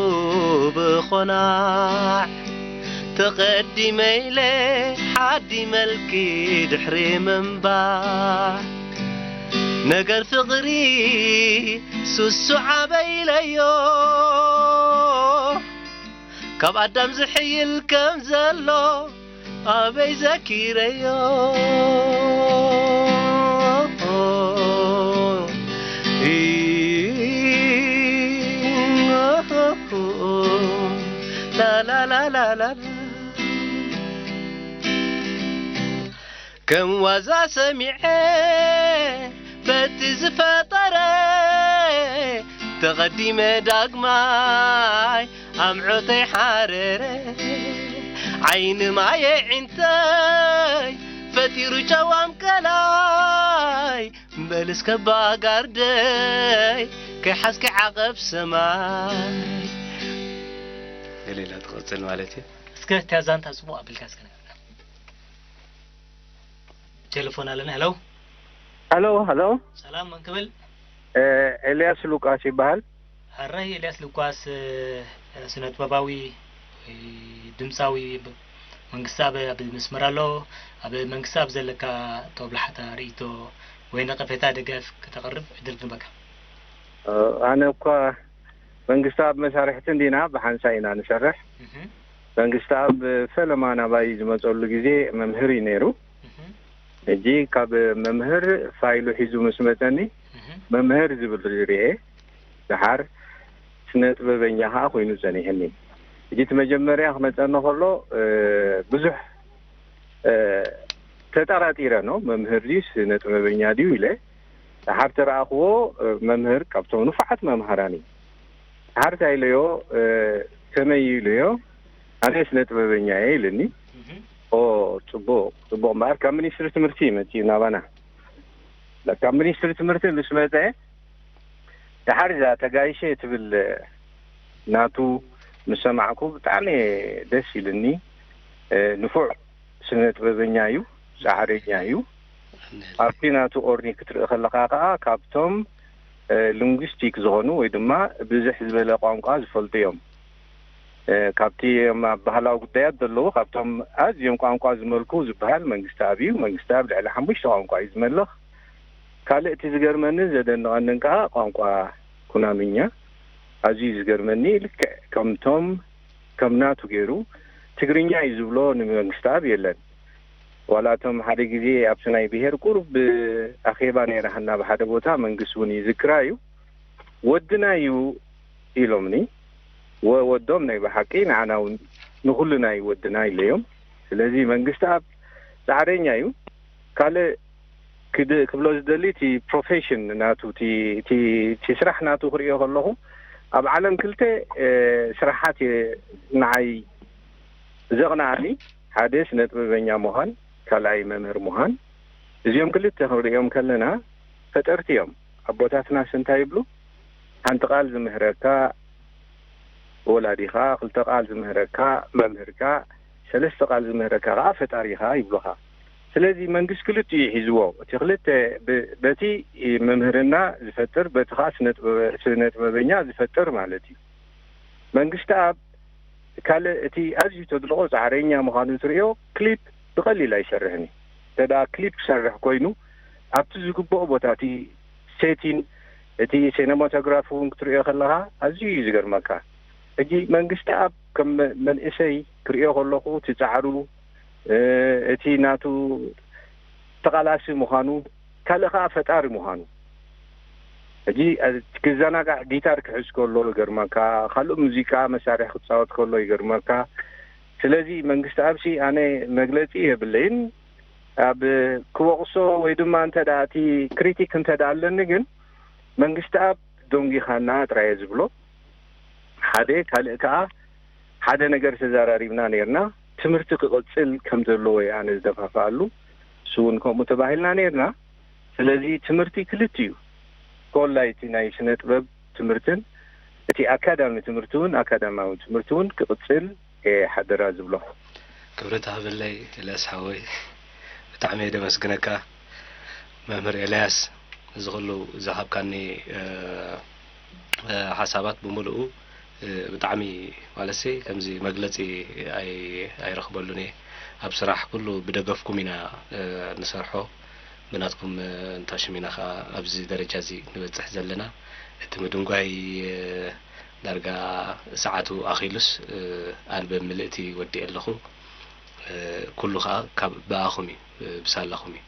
ብኾናዕ ተቐዲመ ኢለ ሓዲመልኪ ድሕሪ ምንባዕ ነገር ፍቕሪ ሱሱ ዓበይለዮ ካብ ኣዳም ዝሕይል ከም ዘሎ ኣበይ ዘኪረዮ ላላላላላ ከም ዋዛ ሰሚዐ በቲ ዝፈጠረ ተቐዲመ ዳግማይ ኣምዖተይ ሓረረ ዓይኒ ማየ ዒንተይ ፈጢሩ ጨዋም ቀላይ በል እስከ ባጋርደይ ከይሓዝኪ ዓቐብ ሰማይ ገለ ኢላ ትቕጽል ማለት እዩ። እስከ እታ ዛንታ ጽቡቕ ኣቢልካ እስከ ንገረና። ቴሌፎን ኣለና። ሄሎ። ሄሎ፣ ሄሎ። ሰላም፣ መን ክብል? ኤልያስ ሉቃስ ይበሃል። ሕራይ ኤልያስ ሉቃስ፣ ስነ ጥበባዊ፣ ድምጻዊ፣ መንግስተኣብ ኣብ መስመር ኣሎ። ኣብ መንግስተኣብ ዘለካ ጦብላሕታ፣ ርእይቶ ወይ ነቐፌታ፣ ደገፍ ከተቕርብ ዕድል ክንበካ። ኣነ እኳ መንግስተኣብ መሳርሕቲ እንዲና፣ ብሓንሳእ ኢና ንሰርሕ። መንግስተኣብ ፈለማ ናባይ ዝመጸሉ ግዜ መምህር እዩ ነይሩ። ሕጂ ካብ መምህር ፋይሉ ሒዙ ምስ መጸኒ መምህር ዝብል ርኤ። ደሓር ስነ ጥበበኛ ከኣ ኮይኑ ጸኒሕኒ። ሕጂ እቲ መጀመርያ ክመጸኒ ከሎ ብዙሕ ተጠራጢረ ነው መምህር ድዩ ስነ ጥበበኛ ድዩ ኢለ። ደሓር ተረኣኽዎ መምህር ካብቶም ንፉዓት መምሃራን እዩ። ደሓር እንታይ ኢለዮ ከመይ እዩ ኢለዮ ኣነ ስነ ጥበበኛ እየ ኢልኒ። ኦ ጽቡቕ ጽቡቕ እምበኣር ካብ ሚኒስትሪ ትምህርቲ እዩ መጺኡ ናባና። ካብ ሚኒስትሪ ትምህርቲ ምስ መጸ ደሓር እዛ ተጋይሸ ትብል ናቱ ምስ ሰማዕኩ ብጣዕሚ ደስ ኢልኒ። ንፉዕ ስነ ጥበበኛ እዩ፣ ጻዕረኛ እዩ። ኣብቲ ናቱ ኦርኒ ክትርኢ ከለኻ ከኣ ካብቶም ሊንጉስቲክ ዝኾኑ ወይ ድማ ብዝሕ ዝበለ ቋንቋ ዝፈልጡ እዮም። ካብቲ ኣብ ባህላዊ ጉዳያት ዘለዉ ካብቶም ኣዝዮም ቋንቋ ዝመልኩ ዝበሃል መንግስተኣብ እዩ። መንግስተኣብ ልዕሊ ሓሙሽተ ቋንቋ እዩ ዝመልኽ። ካልእ እቲ ዝገርመንን ዘደንቐንን ከኣ ቋንቋ ኩናምኛ ኣዝዩ እዩ ዝገርመኒ። ልክዕ ከምቶም ከም ናቱ ገይሩ ትግርኛ እዩ ዝብሎ ንመንግስተኣብ የለን። ዋላ እቶም ሓደ ግዜ ኣብቲ ናይ ብሄር ቁሩብ ኣኼባ ነይራትና ኣብ ሓደ ቦታ መንግስቲ እውን ይዝክራ እዩ። ወድና እዩ ኢሎምኒ። ወ- ወዶም ናይ ብሓቂ ንዓና እውን ንኹልና እዩ ወድና ኢለዮም። ስለዚ መንግስቲ ኣብ ጻዕረኛ እዩ። ካልእ ክድ-፣ ክብሎ ዝደሊ እቲ ፕሮፌሽን ናቱ፣ እቲ፣ እቲ፣ እቲ ስራሕ ናቱ ክርእዮ ከለኹ ኣብ ዓለም ክልተ፣ እ፣ ስራሓት እየ ንዓይ ዘቕንዓኒ። ሓደ ስነ ጥበበኛ ምዃን፣ ካልኣይ መምህር ምዃን። እዚኦም ክልተ ክንርእዮም ከለና ፈጠርቲ እዮም። ኣቦታትናስ እንታይ ይብሉ? ሓንቲ ቃል ዝምህረካ ወላዲኻ፣ ክልተ ቃል ዝምህረካ መምህርካ፣ ሰለስተ ቃል ዝምህረካ ከኣ ፈጣሪኻ ይብሉኻ። ስለዚ መንግስቲ ክልቲኡ እዩ ሒዝዎ። እቲ ክልተ ብ-፣ በቲ መምህርና ዝፈጥር፣ በቲ ከኣ ስነ ጥበበ-፣ ስነ ጥበበኛ ዝፈጥር ማለት እዩ። መንግስቲ ኣብ ካልእ እቲ ኣዝዩ ተድንቖ ጻዕረኛ ምዃኑ ትርእዮ፣ ክሊፕ ብቐሊል ኣይሰርሕን እዩ። እንተ ደኣ ክሊፕ ክሰርሕ ኮይኑ፣ ኣብቲ ዝግብኦ ቦታ እቲ ሴቲን፣ እቲ ሲነማቶግራፊ እውን ክትርእዮ ከለኻ ኣዝዩ እዩ ዝገርመካ። ሕጂ መንግስቲ ኣብ ከም መ-፣ መንእሰይ ክርእዮ ከለኹ፣ እቲ ጻዕሩ፣ እ፣ እቲ ናቱ ተቓላሲ ምዃኑ፣ ካልእ ከኣ ፈጣሪ ምዃኑ። ሕጂ፣ እ፣ ክዘናጋዕ ጊታር ክሕዝ ከሎ ይገርመካ፣ ካልእ ሙዚቃ መሳርሒ ክጻወት ከሎ ይገርመካ። ስለዚ መንግስቲ ኣብሲ ኣነ መግለጺ የብለይን። ኣብ ክወቕሶ ወይ ድማ እንተ ደኣ እቲ ክሪቲክ እንተ ደኣ ኣለኒ ግን መንግስቲ ኣብ ደንጒኻና ጥራይ እየ ዝብሎ። ሓደ፣ ካልእ ከኣ ሓደ ነገር ተዘራሪብና ነይርና፣ ትምህርቲ ክቕጽል ከም ዘለዎ እየ ኣነ ዝደፋፍኣሉ። እሱ እውን ከምኡ ተባሂልና ነይርና። ስለዚ ትምህርቲ ክልቲኡ፣ ኮላይ እቲ ናይ ስነ ጥበብ ትምህርትን እቲ ኣካዳሚ ትምህርቲ እውን፣ ኣካዳማዊ ትምህርቲ እውን ክቕጽል እየ ሓደራ ዝብሎ። ክብረት ሃበለይ ኤልያስ ሓወይ፣ ብጣዕሚ እየ ደመስግነካ። መምህር ኤልያስ፣ እዚ ኩሉ ዝሃብካኒ፣ እ፣ እ፣ ሓሳባት ብምሉኡ፣ እ፣ ብጣዕሚ ማለትሲ ከምዚ መግለጺ ኣይ-፣ ኣይረኽበሉን እየ። ኣብ ስራሕ ኩሉ ብደገፍኩም ኢና፣ እ፣ ንሰርሖ። ብናትኩም፣ እ፣ እንታሽም ኢና ኸዓ ኣብዚ ደረጃ እዚ ንበጽሕ ዘለና። እቲ ምድንጓይ፣ እ፣ ዳርጋ ሰዓቱ ኣኺሉስ፣ እ፣ ኣልበም ምልእቲ ወዲኤ ኣለኹ። እ፣ ኩሉ ኸዓ ካብ ብኣኹም እዩ፣ እ፣ ብሳላኹም እዩ።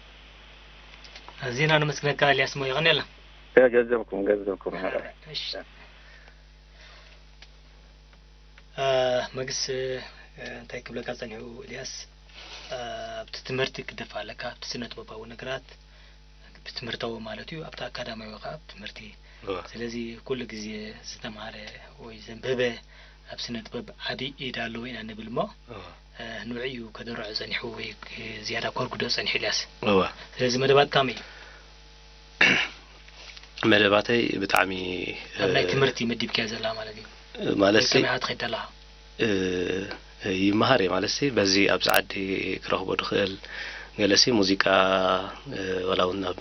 ኣዚና ነመስግነካ ኤልያስ ሞ፣ የቐንየልና። እ፣ ገንዘብኩም፣ ገንዘብኩም። እሺ። እ፣ መግስ፣ እ፣ እንታይ ክብለካ ጸኒሑ ኤልያስ፣ እ፣ ኣብቲ ትምህርቲ ክደፋ ኣለካ፣ ኣብቲ ስነ ጥበባዊ ነገራት ብትምህርታዊ ማለት እዩ፣ ኣብቲ ኣካዳሚያዊ ከኣ ኣብ ትምህርቲ። እወ። ስለዚ ኩሉ ግዜ ዝተማሃረ ወይ ዘንበበ ኣብ ስነ ጥበብ ዓቢ ኢድ ኣለዎ ኢና ንብል እሞ፣ እወ። እ፣ ንውዒ እዩ ከደርዖ ጸኒሑ ወይ ክ-፣ ዝያዳ ከርጉዶ ጸኒሑ ኤልያስ። እወ። ስለዚ መደባት ከመይ እዩ? መደባተይ ብጣዕሚ፣ ኣብ ናይ እ፣ ትምህርቲ መዲብካዮ ዘላ ማለት እዩ። ማለት ወይ ከመይ ኢኻ ትኸይድ ዘለኻ? እ፣ ይመሃር እየ ማለትሲ፣ በዚ ኣብዚ ዓዲ ክረኽቦ ድኽእል ገለሲ ሙዚቃ፣ እ፣ ዋላ እውን ኣብ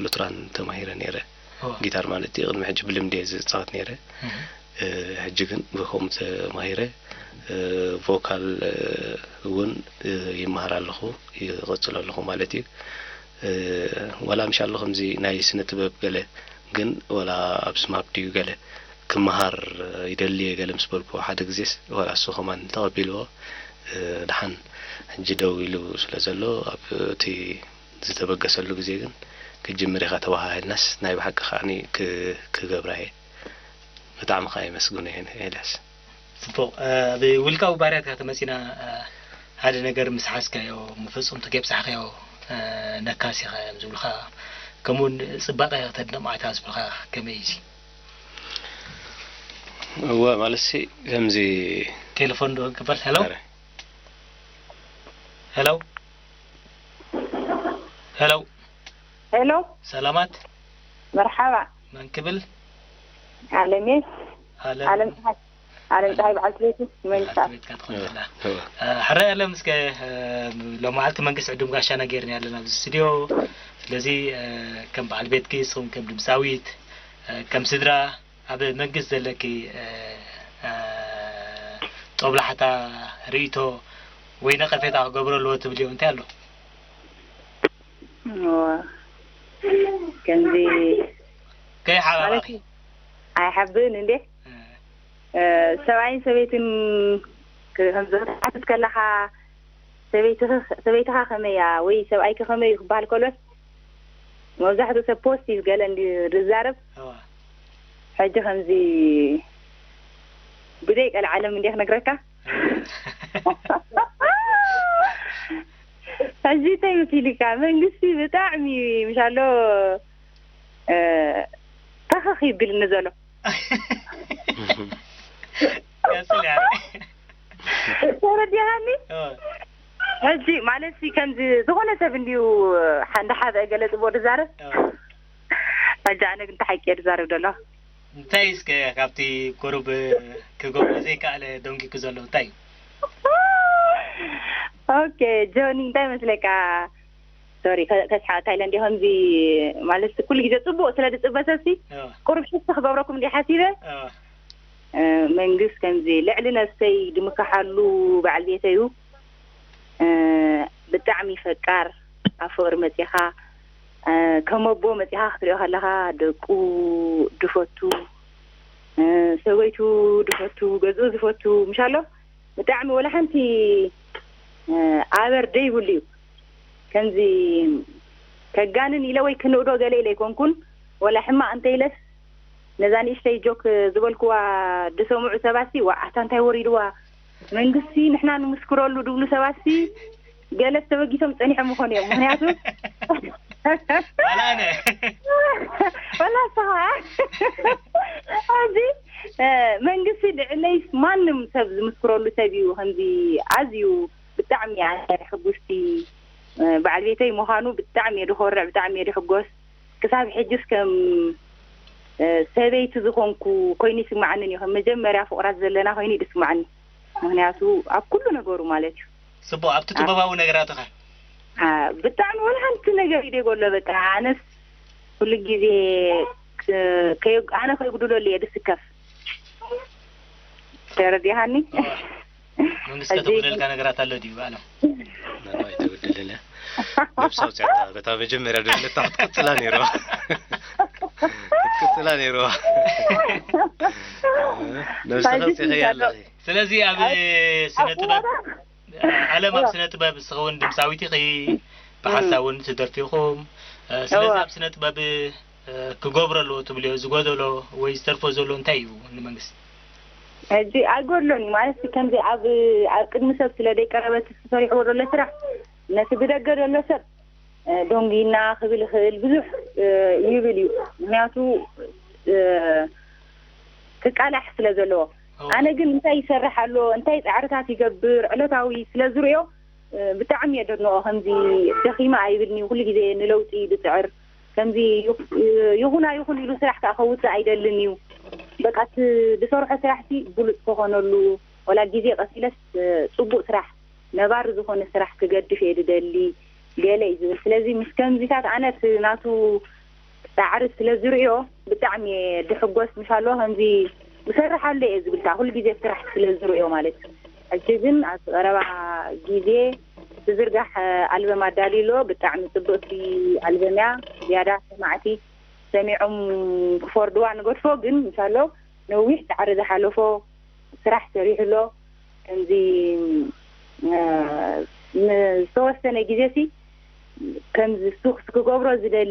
ሉትራን ተማሂረ ነይረ። እወ። ጊታር ማለት እዩ፣ ቅድሚ ሕጂ ብልምዲ እየ ዝጻወት ነይረ። እህ። እ፣ ሕጂ ግን ብኸምኡ ተማሂረ፣ እ፣ ቮካል፣ እ፣ እውን፣ እ፣ ይመሃር ኣለኹ፣ ይቕጽል ኣለኹ ማለት እዩ። እ፣ ዋላ ምሽ ኣሎ ከምዚ ናይ ስነ ጥበብ ገለ፣ ግን ዋላ ኣብ ስማፕ ድዩ ገለ ክመሃር ይደሊ እየ ገለ ምስ በልኩ፣ ሓደ ግዜስ ዋላ እሱ ከማን ተቐቢልዎ፣ እ፣ ደሓን ሕጂ ደው ኢሉ ስለ ዘሎ፣ ኣብ እቲ ዝተበገሰሉ ግዜ ግን ክጅምር ኢኻ ተባሃሂልናስ፣ ናይ ብሓቂ ከዓኒ ክ-፣ ክገብራ እየ። ብጣዕሚ ከኣ የመስግኖ እየ ንኤልያስ። ጽቡቕ። እ፣ ብውልቃዊ ባህርያትካ ተመጺና፣ እ፣ ሓደ ነገር ምስ ሓዝካዮ፣ መፈጸምቱ ከየብጻሕካዮ፣ እ፣ ነካሲኻ እዮም ዝብሉኻ። ከምኡውን ጽባቐ ከተድንቕ መዓልታ ዝብሉኻ ከመይ እዩዚ? እወ፣ ማለትሲ ከምዚ ቴሌፎን ዶ ክንቅበል? ሄሎ? ኣረ። ሄሎ? ሄሎ? ሄሎ? ሰላማት? መርሓባ። መን ክብል? ኣለምየ። ኣለም። ኣለም ፀሓይ። ኣለም ፀሓይ በዓልቲ ቤቱ መንግስታት። በዓልቲ ቤትካ ትኾን ዘላ። እወ። እ፣ ሕራይ ኣለም፣ እስከ፣ እ፣ ሎም መዓልቲ መንግስቲ ዕዱም ጋሻና ገይርና ኣለና ኣብዚ ስቱድዮ። ስለዚ፣ እ፣ ከም በዓል ቤትኪ፣ ንስኹም ከም ድምፃዊት፣ እ፣ ከም ስድራ፣ ኣብ መንግስቲ ዘለኪ፣ እ፣ እ፣ ጦብላሕታ፣ ርእይቶ ወይ ነቐፌታ ክገብሮ ኣለዎ ትብልዮ እንታይ ኣሎ? እወ። ከምዚ ከይሓባባኺ። ማለት ኣይሓብእን እንዴ? እ። እ፣ ሰብኣይን ሰበይትን ክ-፣ ከም ዝተሓትት ከለኻ ሰበይትኽ-፣ ሰበይትኻ ከመይ እያ ወይ ሰብኣይኪ ከመይ እዩ ክበሃል ከሎስ መብዛሕትኡ ሰብ ፖስቲቭ ገለ እንዲ ዝዛረብ። እዋ። ሕጂ ከምዚ ብደይ ቀልዓለም እንዴ ክነግረካ? ሕጂ እንታይ መሲልካ? መንግስቲ ብጣዕሚ ምሻሎ፣ እ፣ ተኸኽ ይብል ንዘሎ። ቀጽል ያለ። ተረዲኻኒ? ኦ፣ ሕጂ ማለት ሲ ከምዚ ዝኾነ ሰብ እንዲዩ ሓንዳ ሓበ ገለ ጽቡቕ ድዛረብ። ኦ። ሕጂ ኣነ ግን ተሓቂ ድዛረብ ደሎ። እንታይ እስከ ካብቲ ቁሩብ ክገብሮ ዘይከኣለ ደንጊኩ ዘሎ እንታይ እዩ? ኦኬ፣ ጆኒ እንታይ መስለካ? ሶሪ፣ ከስሓ ታይላንድ ከምዚ ማለት ኩሉ ግዜ ጽቡቕ ስለ ዝጽበሰ ሲ ኦ፣ ቁሩብ ሽፍቲ ክገብረኩም እንዲ ሓሲበ። ኦ፣ እ፣ መንግስት ከምዚ ልዕሊ ነፍሰይ ድምክሓሉ በዓል ቤተዩ። እ፣ ብጣዕሚ ፈቃር፣ ኣብ ፍቕሪ መጺኻ፣ እ፣ ከም ኣቦ መጺኻ ክትሪኦ ከለኻ ደቁ ድፈቱ፣ እ፣ ሰበይቱ ድፈቱ፣ ገዝኡ ዝፈቱ፣ ምሽ ኣሎ። ብጣዕሚ ወላ ሓንቲ፣ እ፣ ኣበር ደይብሉ እዩ። ከምዚ ከጋንን ኢለ ወይ ክንእዶ ገለ ኢለ ኣይኮንኩን፣ ወላ ሕማቕ እንተ ኢለስ፣ ነዛ ንእሽተይ ጆክ ዝበልክዋ ዝሰምዑ ሰባትሲ፣ "ዋእ፣ ኣታ እንታይ ወሪድዋ? መንግስቲ ንሕና ንምስክረሉ" ድብሉ ሰባትሲ፣ ገለ ተበጊሶም ጸኒሖም ይኾኑ እዮም። ምኽንያቱ፣ ዋላ ኣነ። ዋላ ንስኻ። ኣብዚ፣ እ፣ መንግስቲ ልዕለይስ ማንም ሰብ ዝምስክረሉ ሰብ እዩ። ከምዚ ኣዝዩ ብጣዕሚ እየ ሕጉስቲ፣ እ፣ በዓል ቤተይ ምዃኑ ብጣዕሚ እየ ድኾርዕ፣ ብጣዕሚ እየ ድሕጎስ። ክሳብ ሕጅስ ከም፣ እ፣ ሰበይቲ ዝኾንኩ ኮይኑ ይስምዓንን እዩ። ከም መጀመርያ ፍቑራት ዘለና ኮይኑ እዩ ዝስምዓኒ። ምኽንያቱ ኣብ ኩሉ ነገሩ ማለት እዩ። ጽቡቕ፣ ኣብቲ ጥበባዊ ነገራትኻ። አ፣ ብጣዕሚ ወላ ሓንቲ ነገር እዩ ደይጎሎ። በቃ ኣነስ ኩሉ ግዜ ክ-፣ ከየ-፣ ኣነ ከይጉድለሉ እየ ድስከፍ። ተረዲኻኒ? መንግስቲ ከተጉደልካ ነገራት ኣሎ ድዩ? ኣለም። ናናይ ተበደለለ ነብሳ ውፅያታ በታ መጀመርያ ደለታ ክትቅፅላ ነይርዋ። ክትቅፅላ ነይርዋ። ነብስኻ ውፅኢኸያ ኣለኺ። ስለዚ ኣብ ስነ ጥበብ፣ ዓለም ኣብ ስነ ጥበብ፣ እስኺ እውን ድምፃዊት ኢኺ፣ ብሓንሳብ እውን ትደርፊ ኢኹም። ስለዚ ኣብ ስነ ጥበብ ክገብሮ ኣለዎ ትብልዮ ዝጎደሎ ወይ ዝተርፎ ዘሎ እንታይ እዩ ንመንግስቲ? ሕጂ ኣይጎድሎን እዩ ማለት፣ ከምዚ ኣብ ኣብ ቅድሚ ሰብ ስለ ደይቀረበት ተሰሪሕዎ ዘሎ ስራሕ ነቲ ብደገ ዘሎ ሰብ ደንጉዩና ክብል ይኽእል፣ ብዙሕ ይብል እዩ። ምክንያቱ ክቃላሕ ስለ ዘለዎ። ኣነ ግን እንታይ ይሰርሕ ኣሎ፣ እንታይ ፃዕርታት ይገብር ዕለታዊ ስለ ዝርእዮ ብጣዕሚ እየ ደድንቆ። ከምዚ ደኺመ ኣይብልን እዩ፣ ኩሉ ግዜ ንለውጢ እዩ ዝፅዕር። ከምዚ ይኹን ኣይኹን ኢሉ ስራሕ ከዓ ከውፅእ ኣይደልን እዩ። በቃ እቲ ዝሰርሖ ስራሕቲ ብሉፅ ክኾነሉ፣ ወላ ግዜ ቀስ ኢለስ ፅቡቅ ስራሕ፣ ነባሪ ዝኾነ ስራሕ ክገድፍ እየ ዝደሊ ገለ እዩ ዝብል። ስለዚ ምስ ከምዚታት ኣነ እቲ ናቱ ፃዕሪ ስለ ዝርእዮ ብጣዕሚ እየ ድሕጎስ። ምሻሎ ከምዚ ዝሰርሓሉ እየ ዝብል፣ ከዓ ኩሉ ግዜ ስራሕ ስለ ዝርእዮ ማለት እዩ። ሕጂ ግን ኣብ ቀረባ ግዜ ዝዝርጋሕ ኣልበም ኣዳልዩ ኣሎ። ብጣዕሚ ፅብቅቲ ኣልበም እያ። ዝያዳ ሰማዕቲ ሰሚዖም ክፈርድዋ ንገድፎ፣ ግን ምሻሎ ነዊሕ ፃዕሪ ዝሓለፎ ስራሕ ሰሪሑ ኣሎ። ከምዚ ንዝተወሰነ ግዜ ሲ ከምዚ ሱክስ ክገብሮ ዝደሊ